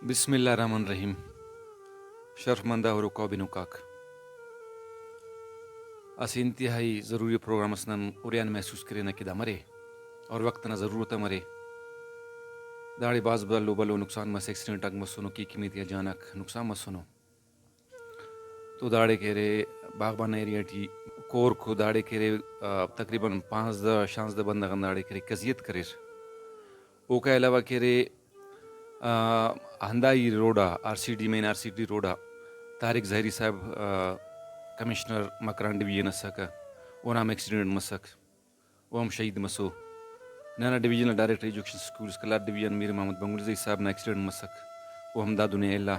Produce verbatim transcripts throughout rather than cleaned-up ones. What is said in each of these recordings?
بسم اللہ الرحمن الرحیم۔ شرفمند آ ہروکا و بنوکاک، اسہ انتہائی ضروری پروگرام اس نن اریان محسوس کرینہ کہ دا مرے اور وخت ئنا ضرورت ہم ارے۔ داڑے بھاز بھلو بھلو نقصان مس، ایکسیڈنٹ آک مسنو، کیہی کمیتے آ جان آک نقصان مسنو۔ تو داڑے کہ ارے باغبان ایریا ٹی کورک، داڑے کہ ارے، آ، تقریباً پانزدہ شانزدہ بندغ ہنداڑے کہ ارے کزیت کریر۔ اوکا علاوہ کہ ارے، آ، ہندائی روڈ آ، R C D, main R C D road آ طارق ظاہری صاحب، آ، کمشنر مکران ڈویژن ئسکہ، اونا ہم ایکسیڈنٹ مسک، او ہم شہید مسو۔ ننا divisional director education schools Kalat division Mir Muhammad Bangulzai Sahib نا ایکسیڈنٹ مسک، او ہم دا دنیا الا۔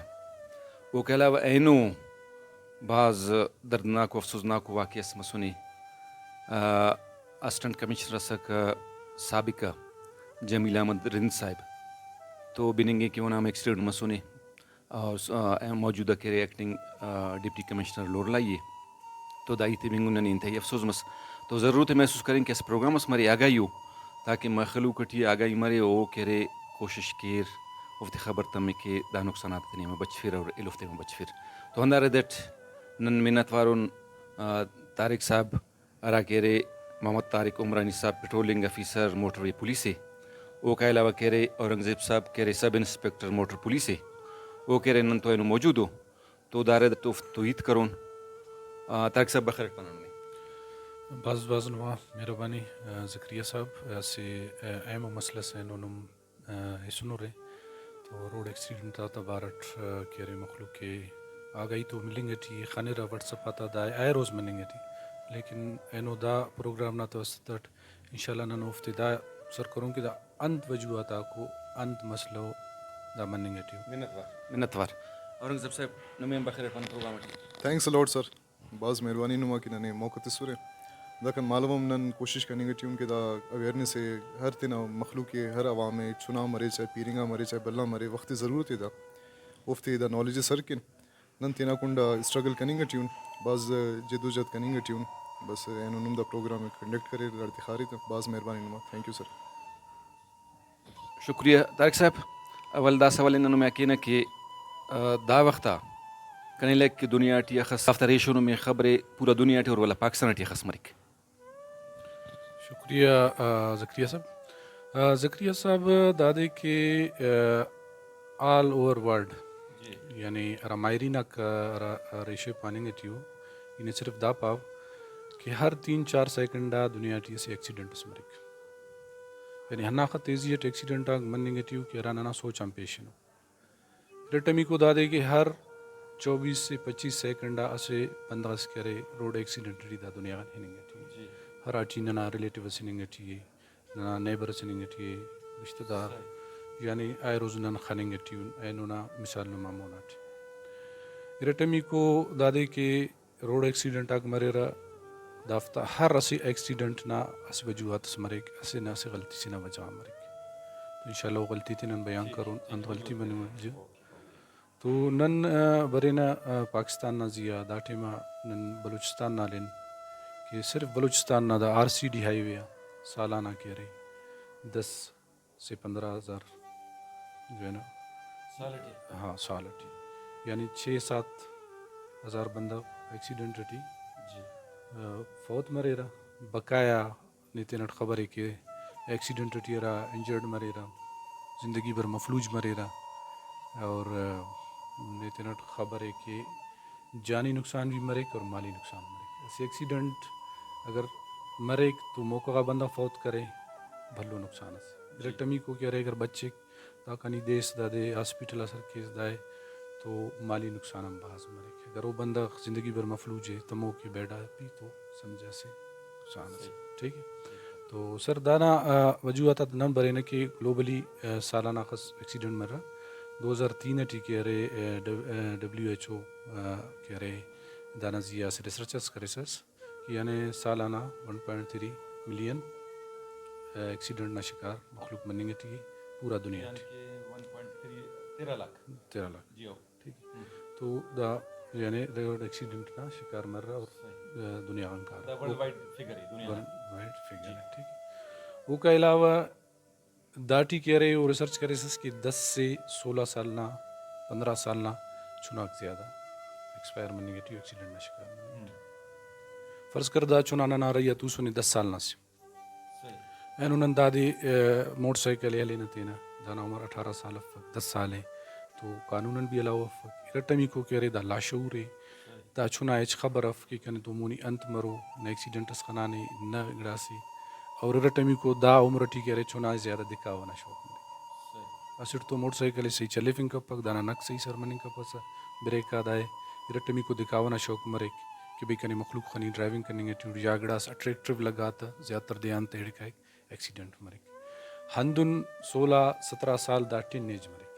اوکا علاوہ اینو بھاز دردناک و افسوزناک واقعہ اس مسنے۔ آ، اسسٹنٹ کمشنر ئسک سابقہ جمیل احمد رند صاحب، تو بننگے کہ اونا ہم ایکسیڈنٹ مسنے اور س-، آ، موجودہ کہ ارے ایکٹنگ، آ، ڈپٹی کمشنر لورلائی ءِ۔ تو دا ہیت ءِ بنگن ننے انتہائی افسوز مس۔ تو ضرورت ءِ محسوس کرین کہ اسہ پروگرام اس مرے آگاہی ءُ، تاکہ مخلوق ٹی آگاہی مرے، او کہ ارے کوشش کیر اوفتے خبر تمک کہ دا نقصانات تینے ہم بچفر اور ایلوفتے ہم بچفر۔ تو ہندا رد اٹ نن منت وار ان، آ، طارق صاحب، ہرا کہ ارے محمد طارق عمرانی صاحب، پٹرولنگ آفیسر موٹر وے پولیس ءِ، اوکا علاوہ کہ ارے اورنگزیب صاحب کہ ارے سب انسپکٹر موٹر پولیس ءِ، او کہ ارے نن تو اینو موجود ءُ۔ تو دا رد اٹ اوفک تو ہیت کرون۔ آ، طارق صاحب، بخیر اٹ پانہ نمے۔ بھاز بھاز نما مہربانی، آ، زکریا صاحب، اسہ، آ، اہم ءُ مسئلہ سے اینو نم، آ، ایسنورے۔ تو روڈ ایکسیڈنٹ آتا بارٹ، آ، کہ ارے مخلوق ءِ آگاہی تو ملنگ ٹی ءِ، خنرہ واٹس ایپ آتا دا آئے روز مننگ ٹی، لیکن اینو دا پروگرام نا توسط اٹ انشاءاللہ نن اوفتے دا سر کرون کہ دا انت وجوہات آکو، انت مسئلہ ءُ دا مننگ ٹی ءِ۔ منت وار، منت وار۔ اورنگزیب صاحب، نمے ہم بخیر اٹ پانہ پروگرام ٹی۔ تھینکس الاٹ سر، بھاز مہربانی نما کہ ننے موقع تسرے۔ داکان مالو ہم نن کوشش کننگ ٹی ان کہ دا اویئرنیس ءِ ہر تینا مخلوق ءِ، ہر عوام ءِ، چنا مرے، چاہے پیرنگا مرے، چاہے بھلا مرے، وخت ءِ ضرورت ءِ دا، اوفتے دا نالج ءِ سر کن۔ نن تینا کنڈ آ اسٹرگل کننگ ٹی ان، بھاز جدوجہد کننگ ٹی ان۔ بس اینو نم دا پروگرام ءِ کنڈکٹ کریر، داڑتے خارے تہ۔ بھاز مہربانی نما، تھینک یو سر۔ شکریہ طارق صاحب۔ اول دا سوال ءِ نن نمے آ کینہ کہ، آ، دا وخت آ کنے لگک کہ دنیا ٹی اخس دافتا ریشو نمے خبرے، پورا دنیا ٹی اور ولدا پاکستان ٹی اخس مریک؟ شکریہ، آ، زکریا صاحب۔ آ، زکریا صاحب، دادے کہ، آ، آل اوور ورلڈ، جی۔ یعنی ہرا ماہرین آک ہرا ریشو ءِ پاننگ ٹی ءُ، ای نے صرف دا پاو کہ ہر تین چار سیکنڈ آ دنیا ٹی اسہ ایکسیڈنٹ اس مریک۔ یعنی ہنداخہ تیزی اٹ ایکسیڈنٹ آک مننگ ٹی ءُ کہ ہرا ننا سوچ آن پیش ہنو۔ ارٹمیکو دادے کہ ہر چوبیس سے پچیس سیکنڈ آ اسہ بندغ اس کہ ارے روڈ ایکسیڈنٹ ٹی دا دنیا غان ہننگ ٹی ءِ۔ جی۔ ہراٹی ننا ریلیٹیو اس ہننگ ٹی ءِ، ننا نیبر اس ہننگ ٹی ءِ، رشتہ دار، صحیح۔ یعنی آئے روز نن خننگ ٹی ان، اینو نا مثال نما مونا ٹی۔ ارٹمیکو دادے کہ روڈ ایکسیڈنٹ آک مریرہ، دافتا ہر اسہ ایکسیڈنٹ نا اسہ وجوہات اس مریک، اسہ نہ اسہ غلطی سے نا وجہ غان مریک۔ تو انشاءاللہ او غلطی تے نن بیان کرون، انت غلطی مننگ ءِ۔ جی۔ تو نن، آ، برینہ، آ، پاکستان نا زیہا، دا ٹائما نن بلوچستان نا ہلین کہ صرف بلوچستان نا دا آر سی ڈی ہائی وے آ سالانہ کہ ارے دس سے پندرہ ہزار جو ہے نا، سال ٹی؟ ہاں، سال ٹی۔ یعنی چھ سات ہزار بندغ ایکسیڈنٹ ٹی، جی۔ آ، فوت مریرہ۔ بقایا نے تینٹ خبرے کہ ایکسیڈنٹ ٹی ہرا انجرڈ مریرہ، زندگی بھر مفلوج مریرہ، اور، آ، نے تینٹ خبرے کہ جانی نقصان بھی مریک اور مالی نقصان مریک۔ اسہ ایکسیڈنٹ اگر مریک تو موقع غا بندغ فوت کرے، بھلو نقصان اسے۔ جی۔ ارٹمیکو کہ ارے اگر بچک داکان ای دیس، دادے ہاسپٹل آ سر کیس دائے تو مالی نقصان ہم بھاز مریک۔ اگر او بندغ زندگی بھر مفلوج ءِ، تموک ءِ بیڈ آ پی تو سمجھہ اسہ نقصان اسے۔ صحیح۔ ٹھیک ءِ؟ تو سر دانا، آ، وجوہات آتے نن برینہ کہ گلوبلی، آ، سالانہ اخس ایکسیڈنٹ مرہ۔ دو ہزار تین ٹی کہ ارے، آ، ڈب-، آ، ڈبلیو ایچ او، آ، کہ ارے دانا زیہا اسہ ریسرچ اس کریسس۔ کہ یعنی سالانہ ون پوائنٹ تھری ملین، آ، ایکسیڈنٹ نا شکار مخلوق مننگ ٹی ءِ پورا دنیا یعنی ٹی۔ کہ ون پوائنٹ تھری، تیرہ لاکھ۔ تیرہ لاکھ۔ جی ہو۔ ٹھیک۔ ہم۔ تو دا یعنی روڈ ایکسیڈنٹ نا شکار مرہ اور، صحیح۔ آ، دنیا غان کارہ۔ دا ورلڈ وائڈ فگر ءِ، دنیا نا۔ ورلڈ وائڈ فگر ءِ، جی۔ ٹھیک۔ اوکا علاوہ داٹی کہ ارے او ریسرچ کریسس کہ دس سے سولہ سال نا پندرہ سال نا چناک زیادہ ایکسپائر مننگ ٹی، ایکسیڈنٹ نا شکار مننگ ٹی۔ فرض کر دا چنا ننا رہی آ توسنے دس سال نا سے۔ اینو نن دادے، آ، موٹر سائیکل ءِ ہلینہ تینا، دانا عمر اٹھارہ سال افک، دس سال ءِ، تو قانون آن بھی الاؤ افک۔ ارٹمیکو کہ ارے دا لاشعور ءِ، دا چنا ہچ خبر اف کہ کنے تو مونی انت مرو، نہ ایکسیڈنٹ اس خنانے، نہ گڑاسے۔ اور ارٹمیکو دا عمر ٹی کہ ارے چنا زیادہ دکھاوا نا شوق مریک۔ اسٹ تو موٹر سائیکل ءِ صحیح چلیفنگ کپک، دانا نک صحیح سر مننگ کپسہ، بریک آ دائے۔ ارٹمیکو دکھاوا نا شوق مریک کہ بھئی کنے مخلوق خنی، ڈرائیونگ کننگ ٹی یا گڑاس اٹریکٹیو لگا تہ زیادہ تر دے انت ایڑے کائک۔ ایکسیڈنٹ مریک۔ ہندن سولہ سترہ سال دا ٹین ایج مریک،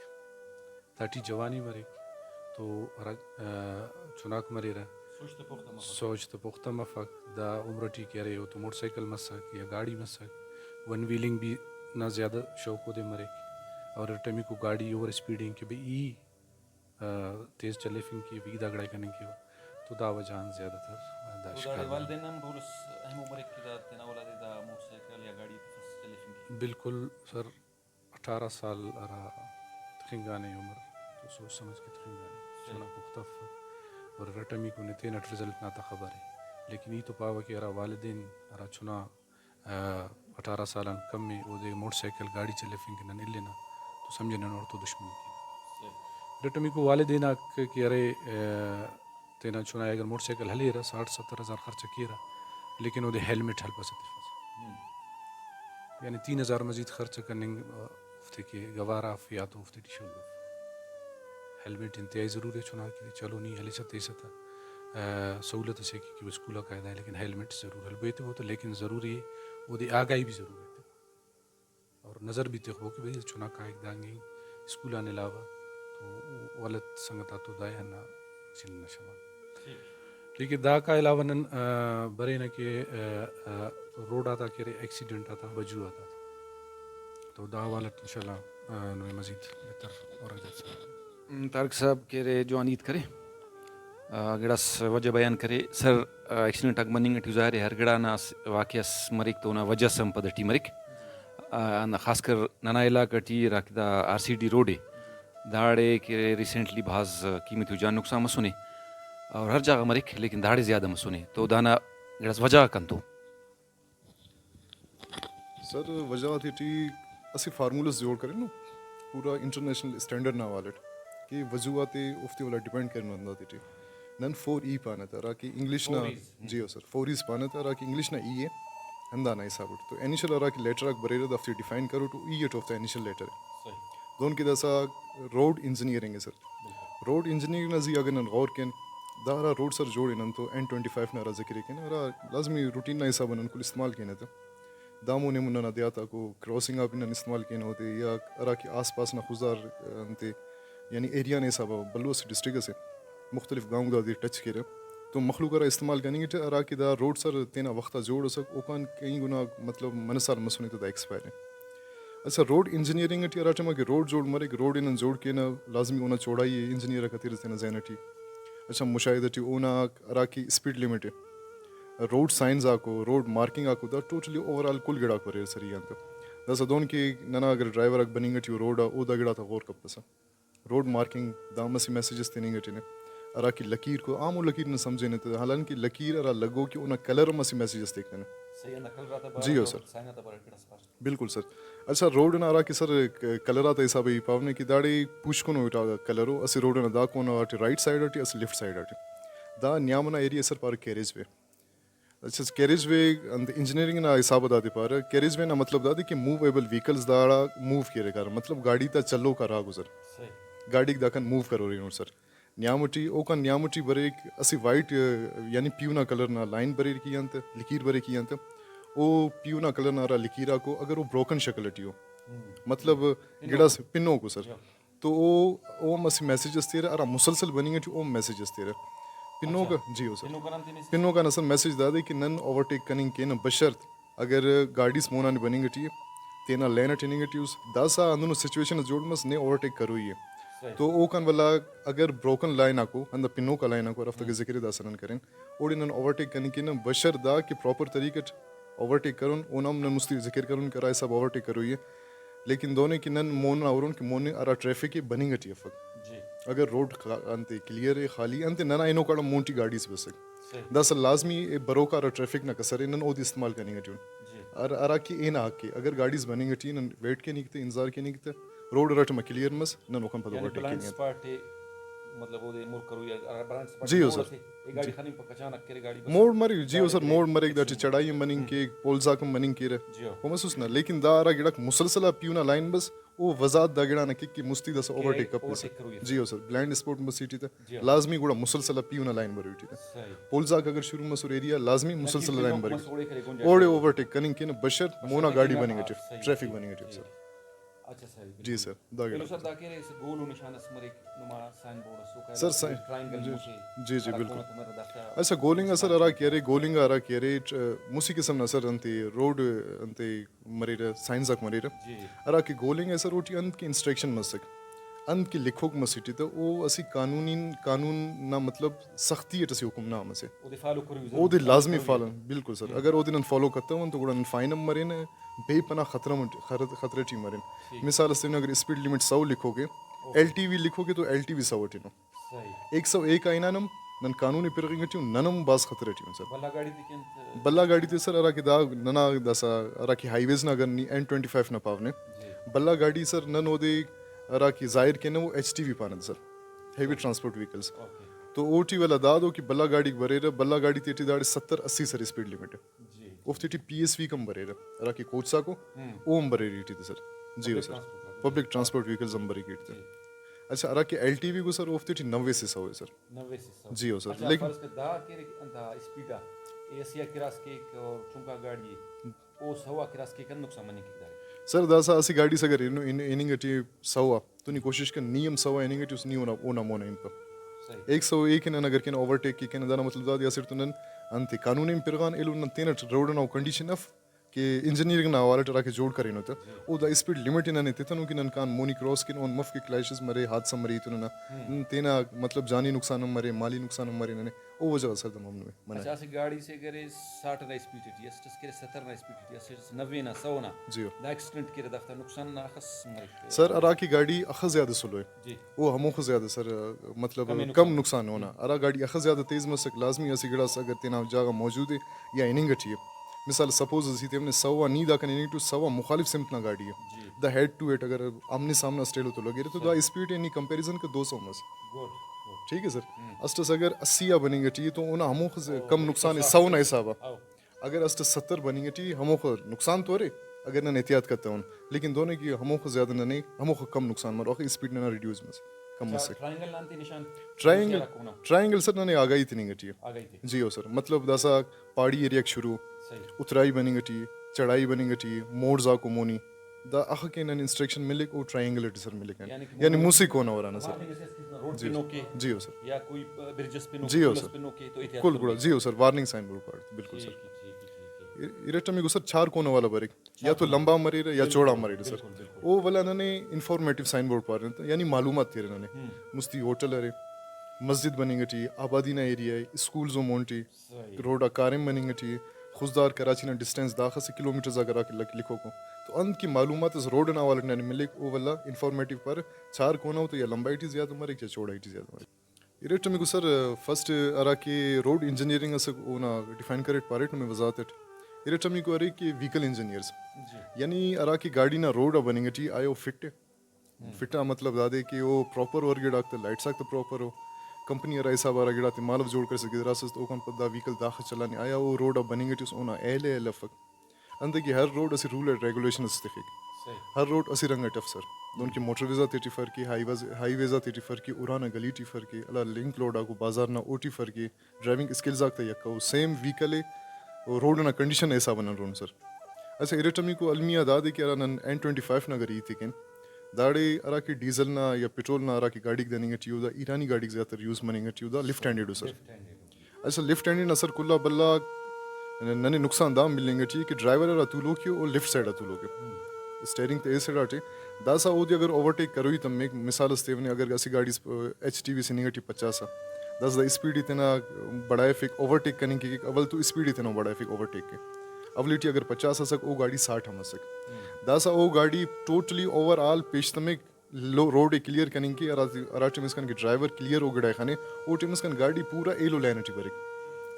داٹی جوانی مریک، تو ہرا، آ، چناک مریرہ، سوچ تہ پختہ مفک۔ سوچ تہ پختہ مفک۔ دا عمر ٹی کہ ارے او تو موٹر سائیکل مسک یا گاڑی مسک، ون ویلنگ بھی نا زیادہ شوق اودے مریک، اور ارٹمیکو گاڑی اوور اسپیڈنگ کہ بھئی ای آ، تیز چلیفنگ کیو، ای دا گڑائے کننگ کیو، تو دا وجہ آن زیادہ تر دا تو شکار داڑے مرو۔ والدین ہم رول اس اہم ءُ مریک کہ دا تینا اولاد ءِ دا موٹر سائیکل یا گاڑی تفس چلیفنگ کیو۔ بالکل سر، اٹھارہ سال ہرا تخنگانے عمر، تو سوچ سمجھ کہ تخنگانے، صحیح۔ چنا پختہ افک اور ارٹمیکو نے تینٹ رزلٹ نا تا خبر ءِ، لیکن ای تو پاوہ کہ ہرا والدین ہرا چنا آ، اٹھارہ سال آن کم ءِ، اودے موٹر سائیکل گاڑی چلیفنگ کہ نن الینہ تو سمجھہ نن اوڑتو دشمنی کینہ۔ ارٹمیکو والدین آک کہ ارے، آ، تینا چنا ءِ اگر موٹر سائیکل ہلیرہ، ساٹھ ستر ہزار خرچہ کیرہ، لیکن اودے ہیلمٹ ہلپسہ تخپسہ۔ یعنی تین ہزار مزید خرچہ کننگ، آ، اوفتے کہ گوارا اف یا تو اوفتے ٹی شون اف۔ ہیلمٹ انتہائی ضروری ءِ چنا کہ چلو نی ہلیسہ تیسہ تہ، آ، سہولت اسے کہ، کہ اسکول آ قاعدہ ءِ، لیکن ہیلمٹ ضرور ہلبو ایتبو تہ، لیکن ضروری ءِ اودے آگاہی بھی ضرور ایتبو اور نظر بھی تخبو کہ بھئی چنا کائک دانگ انگ اسکول آن علاوہ تو غلط سنگت آتو دائے ہندا ایکسیڈنٹ نا شمار۔ ٹھیک ہے، داکا علاوہ نن، آ، برینہ کہ، آ، آ، روڈ آتا کہ ارے ایکسیڈنٹ آتا، وجوہات آتا، تو دا حوالہ ٹی انشاءاللہ، آ، نمے مزید بہتر اور اجازت۔ م، طارق صاحب کہ ارے جوان ہیت کرے، آ، گڑاس وجہ بیان کرے۔ سر، آ، ایکسیڈنٹ آک مننگ ٹی ظاہر ہے ہر گڑا نا اسہ واقعہ اس مریک تو اونا وجہ اس ہم پد ٹی مریک۔ آ، ہندا خاص کر ننا علاقہ ٹی ہراکہ دا آر سی ڈی روڈ ءِ، داڑے کہ ریسنٹلی بھاز قیمتی و جان نقصان مسنے اور ہر جاگہ مریک، لیکن داڑے زیادہ مسنے، تو دانا گڑاس وجہ غاک انتو؟ سر، وجہ غاتے ٹی اسہ فارمولہ اس جوڑ کرینو پورا انٹرنیشنل اسٹینڈرڈ نا حوالہ ٹی کہ وجوہات اوفتے ولا ڈیپینڈ کرینو ہنداتے ٹی۔ نن فور ای پانہ تہ، ہراکہ انگلش نا، فور ایز۔ جی ہو سر، فور ایز پانہ تہ، ہراکہ انگلش نا ای ءِ، ہندانا حساب اٹ۔ تو انیشل ہراکہ لیٹر آک بریرہ، دافتے ڈیفائن کروٹ، و ای اٹ اوفتا انیشل لیٹر ءِ۔ صحیح۔ دہن کہ داسہ روڈ انجینئرنگ ءِ سر۔ بالکل۔ روڈ انجینئرنگ نا زی اگر نن غور کین، دا ہرا روڈس ہر جوڑ ءِ نن تو این ٹوئنٹی فائیو نا ہرا ذکر ءِ کین، ہرا لازمی روٹین نا حساب آن نن کل استعمال کینہ تہ۔ دامون ایمون ننا دیہات آکو کراسنگ آ بھی نن استعمال کینہ اودے، یا ہراکہ آس پاس نا خضدار، انتے، یعنی ایریا نا حساب آ بھلو اسہ ڈسٹرکٹ اسے مختلف گاؤں دادے ٹچ کیرہ، تو مخلوق ہرا استعمال کننگ ٹی، ہراکہ دا روڈ سر تینا وخت آ جوڑ اسک، اوکان کئی گنا مطلب منہ سال مسنے تو دا ایکسپائر ءِ۔ اچھا، روڈ انجینئرنگ ٹی ہرا ٹائما کہ روڈ جوڑ مریک، روڈ ءِ نن جوڑ کینہ، لازمی اونا چوڑائی ءِ انجینئر آک ہتیرہ تینا ذہن ٹی۔ اچھا، مشاہدہ ٹی اونا ہراکہ اسپیڈ لمٹ ءِ، روڈ سائنز آکو، روڈ مارکنگ آکو، دا ٹوٹلی اوور آل کل گڑاک بریرہ سر ای آن تہ۔ داسہ دہن کہ ننا اگر ڈرائیور آک بننگ ٹی او روڈ آ، او دا گڑاتا غور کپسہ۔ روڈ مارکنگ دا ہم اسہ میسج اس تننگ ٹی نے، ہراکہ لکیر کو، عام و لکیر نن سمجھینہ تہ، حالانکہ لکیر ہرا لگوک ءِ اونا کلر ہم اسہ میسج اس تیک تینے۔ صحیح، ہندا کلر آتا بارہ جی ہو سر۔ سائن آتا بارہ کڑاس پاس۔ بالکل سر۔ اچھا، روڈ نا ہراکہ سر ک-، کلر آتا حساب ءِ ای پاونے کہ داڑے پوشکنو اٹ آ کلر ءُ، اسہ روڈ ئنا دا کونا غاٹی رائٹ سائیڈ ئٹی، اسہ لیفٹ سائیڈ ئٹی۔ دا نیام ئنا ایریا ئے سر پارہ کیریج وے۔ اچھا، کیریج وے انت انجینئرنگ نا حساب آ دادے پارہ، کیریج وے نا مطلب دادے کہ موویبل وہیکلز داڑا موو کیرہ کارہ، مطلب گاڑی تا چلوک آ راہ گزر۔ صحیح۔ گاڑیک داکان موو کرورینو سر۔ نیام ٹی، اوکان نیام ٹی بریک اسہ وائٹ، یعنی پیہو نا کلر نا لائن بریک ای انت، لکیر بریک ای انت۔ او پیہو نا کلر نا ہرا لکیر آکو، اگر او بروکن شکل ٹی او، ہم۔ مطلب پنوکو۔ گڑاس پنوکو سر۔ یا۔ تو او، او ہم اسہ میسج اس تیرہ، ہرا مسلسل بننگ ٹی او ہم میسج اس تیرہ۔ پنوکا، اچھا۔ جی ہو سر۔ پنوکا نن تینے پنوکا نا سر میسج دادے کہ نن اوورٹیک کننگ کینہ، بشرط اگر گاڑیس مون آن بننگ ٹی ءِ، تینا لین اٹ ہننگ ٹی اس، داسہ ہندنو سچویشن اس جوڑ مس نے اوورٹیک کروئی ءِ۔ صحیح۔ تو اوکان ولا اگر بروکن لائن آکو، ہندا پنوکا لائن آکو ہرافتا کہ ہم۔ ذکر ءِ داسہ نن کرین، اوڑے نن اوورٹیک کننگ کینہ، بشر دا کہ پراپر طریقہ اٹ اوورٹیک کرون، اونا ہم نن مستی ذکر کرون کہ ہرا حساب اوورٹیک کروئی ءِ، لیکن دہنے کہ نن مون آ ہرون کہ مون ہرا ٹریفک ءِ بننگ ٹی افک۔ جی۔ اگر روڈ خا-، انتے کلیئر ءِ، خالی انتے، ننا ہنوکاڑا مون ٹی گاڑیز بسک۔ صحیح۔ داسہ لازمی ءِ بروک آ ہرا ٹریفک نا کسر ءِ، نن اودے استعمال کننگ ٹی ان۔ جی۔ ہر-، ہراکہ ای نا حق ءِ، اگر گاڑیز بننگ ٹی نن ویٹ کننگ تہ، انتظار کننگ تہ، روڈ ہرا ٹائما کلیئر مس، نن اوکان پد یعنی اوورٹیک بلائنڈ کننگ۔ اسپاٹ ءِ، مطلب، اودے مر کروئی ہر-، ہر بلائنڈ اسپاٹ جی ہو موڑ سر۔ اسے، ای گاڑی جی۔ خننگ پہ کچانک کرے گاڑی بس۔ موڑ مریک، جی ہو سر، داڑے موڑ مریک، داٹی چڑھائی ہم مننگ کیک، پول زاک ہم مننگ کیرہ۔ جی ہو۔ او مسوس نا، لیکن دا ہرا گڑاک مسلسل آ پیہنا لائن بس، او وضاحت دا گڑا نا کیک کہ مستی داسہ کہ اوورٹیک کپسہ۔ اوورٹیک کروئی۔ جی ہو سر، بلائنڈ اسپاٹ مسیٹی تہ جی ہو۔ لازمی گڑا مسلسل آ پیہنا لائن بروئی ٹی تہ۔ صحیح۔ پول زاک اگر شروع مسر ایریا، لازمی مسلسل لائن بروئی۔ مسر اوڑے کرے گنجائش اوڑے ہے۔ اوورٹیک کننگ کن بشرط بشرط مونا کہ گاڑی بننگ ٹی، صحیح۔ ٹریفک بننگ ٹی جی۔ سر۔ اچھا صحیح، جی بالکل۔ سر، دا ایلو گڑا۔ سر دا کہ ارے اسہ گول و نشان اس مریک، نما سائن بورڈ اس اوکا سر، سائن، ٹرائنگل جی، مچے، جی، جی، ہرا بالکل۔ کونہ تمرہ دافتا سائن سر، گولنگ آ سر ہرا کہ ارے، گولنگ آ ہرا کہ ارے، ٹ-، مسہ قسم نا سر انتے روڈ انتے مریرہ، سائنز آک مریرہ۔ جی۔ ہرا کہ گولنگ آ سر اوٹی انت کہ انسٹرکشن مسک، انت کہ لکھوک مسٹی تہ او اسہ قانونی، قانون نا مطلب سختی اٹ اسہ حکم نامہ سے۔ اودے فالو کروئی ضروری اودے اے، لازمی ضروری اے۔ فالو، بالکل سر۔ ہم۔ اگر اودے نن فالو کتون تو گڑا نن فائن ہم مرینہ، بے پناہ خطرہ مٹ-، خر-، خطرہ ٹی مرین۔ ٹھیک۔ مثال اس تینے اگر اسپیڈ لمٹ سو لکھوکے، اوکے۔ ایل ٹی وی لکھوکے تو ایل ٹی وی سو اٹی نو۔ صحیح۔ ایک سو ایک آ ہنانم نن قانون ءِ پرغنگ ٹی ان، نن ہم بھاز خطرہ ٹی ان سر۔ بھلا گاڑی تے کن تہ؟ بھلا گاڑی تے سر ہرا کہ دا ننا داسہ ہرا کہ ہائی ویز نا اگر نی این ٹوئنٹی فائیو نا پاو نے، جی۔ بھلا گاڑی سر نن اودے ہرا کہ ظاہر کینہ او ایچ ٹی وی پانہ تہ سر، ہیوی ٹرانسپورٹ وہیکلز۔ اوکے۔ تو اوٹی ولا دادو کہ بھلا گاڑیک بریرہ، بھلا گاڑی تیٹی داڑے ستر اسی سر اسپیڈ لمٹ ءِ۔ جی۔ اوفتے ٹی پی ایس وی ہم بریرہ، ہراکہ کوچ ساکو، ہم۔ او ہم بریرہ ایٹی تہ سر۔ جی ہو پبلک سر۔ ٹرانسپورٹ۔ پبلک ٹرانسپورٹ وہیکلز ہم بریک ایٹی تہ۔ جی۔ اچھا، ہراکہ ایل ٹی وی کو سر، اوفتے ٹی نوے سے سو ہے سر۔ نوے سے سو۔ جی ہو سر۔ اچھا، لیکن فرض کر دا کہ انت اسپیڈ آ، اے اسی آ کراس کیک اور چنکا گاڑی ہے، او سو آ کراس کیک، نقصان مننگ کیک داڑے؟ سر، داسہ اسہ گاڑی سے اگر ہن-، ہن-، ہننگ ٹی سو آ، تو نی کوشش کن نی ہم سو آ ہننگ ٹی اس، نی اونا، اونا مونا ہنپہ۔ صحیح۔ ایک سو ایک نن اگر کن اوورٹیک کے کن، دانا مطلب دادے اسٹ تو نن انتے قانون ہم پرغان ایلو، نن تینٹ روڈ ئنا او کنڈیشن اف کہ انجینئرنگ نا حوالہ ٹی ہراکہ جوڑ کرینو تہ، جی۔ او دا اسپیڈ لمٹ ئے ننے تتنو کہ نن کان مونی کراس کن، اون مف کہ کلیشز مرے، حادثہ مرے ایتون ئنا۔ ہم۔ نن تینا مطلب جانی نقصان ہم مرے، مالی نقصان ہم مرے ننے، او وجہ غا سر دا ممنوع اے، منع اے۔ اچھا، اسہ گاڑی سے اگر اے ساٹھ نا اسپیڈ ٹی، اسٹ ئس کہ ارے ستر نا اسپیڈ ٹی، اسٹ ئس نوے نا، سو نا، جی۔ دا ایکسیڈنٹ کیرہ، دافتا نقصان نا اخس مریک؟ سر، ہراکہ گاڑی اخس زیادہ سلو اے، جی۔ او ہموخہ زیادہ سر، مطلب کم ئے کم نقصان۔ نقصان اونا۔ ہم۔ ہرا گاڑی اخس زیادہ تیز مسک، لازمی اسہ گڑاس اگر تینا جاگہ موجود اے یا ہننگ ٹی اے، مثال سپوز اسیتے ہم نے سو آ نی داکان ہننگ ٹی، سو آ مخالف سمت نا گاڑی اے۔ جی۔ دا ہیڈ ٹو ہیڈ اگر آمنے سامنے اسٹ ایلو تو لگیرے تو دا صحیح۔ اسپیڈ اے نی کمپیریزن کہ دو سو مس۔ Good, good. ٹھیک ہے سر۔ ہم۔ اسٹ ئس اگر اسی آ بننگ ٹی اے تو اونا ہموخہ ز-، او، کم نقصان اے، سو نا حساب آ۔ او۔ اگر اسٹ ستر بننگ ٹی ہموخہ نقصان تو ارے، اگر نن احتیاط کتون، لیکن دہنے کہ ہموخہ زیادہ ننے ہموخہ کم نقصان مرو، اخہ اسپیڈ ننا ریڈیوس مس، کم اچھا، مسک۔ ٹرائنگل نا انتے نشان؟ ٹرائنگل، ہرا کونہ؟ ٹرائنگل سر ننے آگاہی تننگ ٹی اے۔ آگاہی تے۔ جی ہو سر، مطلب داسہ پہاڑی ایریا غاک شروع، صحیح۔ اترائی بننگ ٹی، چڑھائی بننگ ٹی، موڑ زاکو مونی، دا اخہ کہ نن انسٹرکشن ملک، او ٹرائنگل ٹی سر ملک۔ یعنی کہ یعنی موسیقی کونہ ہرانا سر۔ وارننگ اسے اس قسم نا روڈ جی پہ ہو سر۔ نوکے جی ہو سر۔ یا کوئی برج اس پہ نوکے، جی ہو پل اس سر۔ پہ نوکے تو احتیاط کل کرو۔ گڑا جی ہو سر، وارننگ سائن بورڈ پارت، بالکل سر۔ ٹھیک ہے، ٹھیک ہے، ٹھیک ہے۔ ار-، ارٹمیکو سر چار کونہ والا بریک، یا تو لمبا مریرہ یا بالکل، چوڑا مریرہ سر۔ بالکل، بالکل۔ او ولا ننے انفارمیٹیو سائن بورڈ پارہ، یعنی معلومات تیرہ ننے۔ ہم۔ مستی ہوٹل ارے، مسجد بننگ ٹی، آبادی نا ایریا اے، اسکولز و مون ٹی، صحیح۔ روڈ آ کاریم مننگ ٹی، خضدار کراچی نا ڈسٹینس داخس کلو میٹرز آ اگر لکھ-، لکھوکو۔ تو انت کہ معلومات اس روڈ ئنا حوالہ ٹی ننے ملک، او ولا انفارمیٹیو پارہ، چار کونہ او تو یا لمبائی ٹی زیادہ مریک یا چوڑائی ٹی زیادہ مریک۔ ارٹمیکو سر، فرسٹ ہرا کہ روڈ انجینئرنگ اسک اونا ڈیفائن کریٹ پاریٹ نمے وضاحت اٹ۔ ارٹمیکو ارے کہ وہیکل انجینئرز، جی۔ یعنی ہرا کہ گاڑی نا روڈ آ بننگ ٹی آیا او فٹ اے؟ ہم۔ فٹ آ مطلب دادے کہ او پراپر ورک گڑاک تہ، لائٹس آک تہ پراپر او، کمپنی ہرا حساب آ ہرا گڑاتے مالو جوڑ کریسہ گدراسس تہ اوکان پد دا وہیکل داخہ چلانے آیا، او روڈ آ بننگ ٹی اس اونا اہل اے الفک۔ انتئے کہ ہر روڈ اسہ رول اینڈ ریگولیشن اس تخک۔ صحیح۔ ہر روڈ اسہ رنگ اٹ اف سر۔ دہنکہ موٹر ویز آتیٹی فرق ء، ہائی ویز، ہائی ویز آتیٹی فرق ء، ارانا گلی ٹی فرق ء، ہرا لنک لوڈ آکو بازار نا اوٹی فرق ء، ڈرائیونگ اسکلز آک تہ یکہ ء، سیم ویکل ء، او روڈ ئنا کنڈیشن نا حساب آن ہرونو سر۔ اسہ ارٹمیکو المی آ دادے کہ ہرا نن این ٹوئنٹی فائیو نا اگر ہیت ء کین، داڑے ہرا کہ ڈیزل نا یا پٹرول نا ہرا کہ گاڑیک دننگ ٹی او، دا ایرانی گاڑیک زیاتر use morning T O, the left handed O sir. Lift handed او۔ اچھا، لفٹ ہینڈڈ نا سر کل آ بھلا ننے نقصان دا ہم ملنگ ٹی کہ ڈرائیور ہرا تولوک ء او لفٹ سائیڈ آ تولوک ء۔ ہم۔ اسٹیئرنگ تہ اے سائیڈ آٹے۔ داسہ اودے اگر اوورٹیک کروئی تمک، مثال اس تیونے اگر اسہ گاڑی اس، ایچ ٹی وی اس ہننگ ٹی پچاس آ، داسہ دا اسپیڈ ء تینا بڑھائفک، اوورٹیک کننگ کیک، اول تو اسپیڈ ء تینا بڑھائفک اوورٹیک کے۔ اولی ٹی اگر پچاس اسک، او گاڑی ساٹھ آ مسک۔ ہم۔ داسہ او گاڑی ٹوٹلی اوور آل پیش تمک لو-، روڈ ءِ کلیئر کننگ کے، ہرا، ہرا ٹائم اسکان کہ ڈرائیور کلیئر او گڑا ءِ خنے، او ٹائم اسکان گاڈی پورا ایلو لائن ٹی بریک۔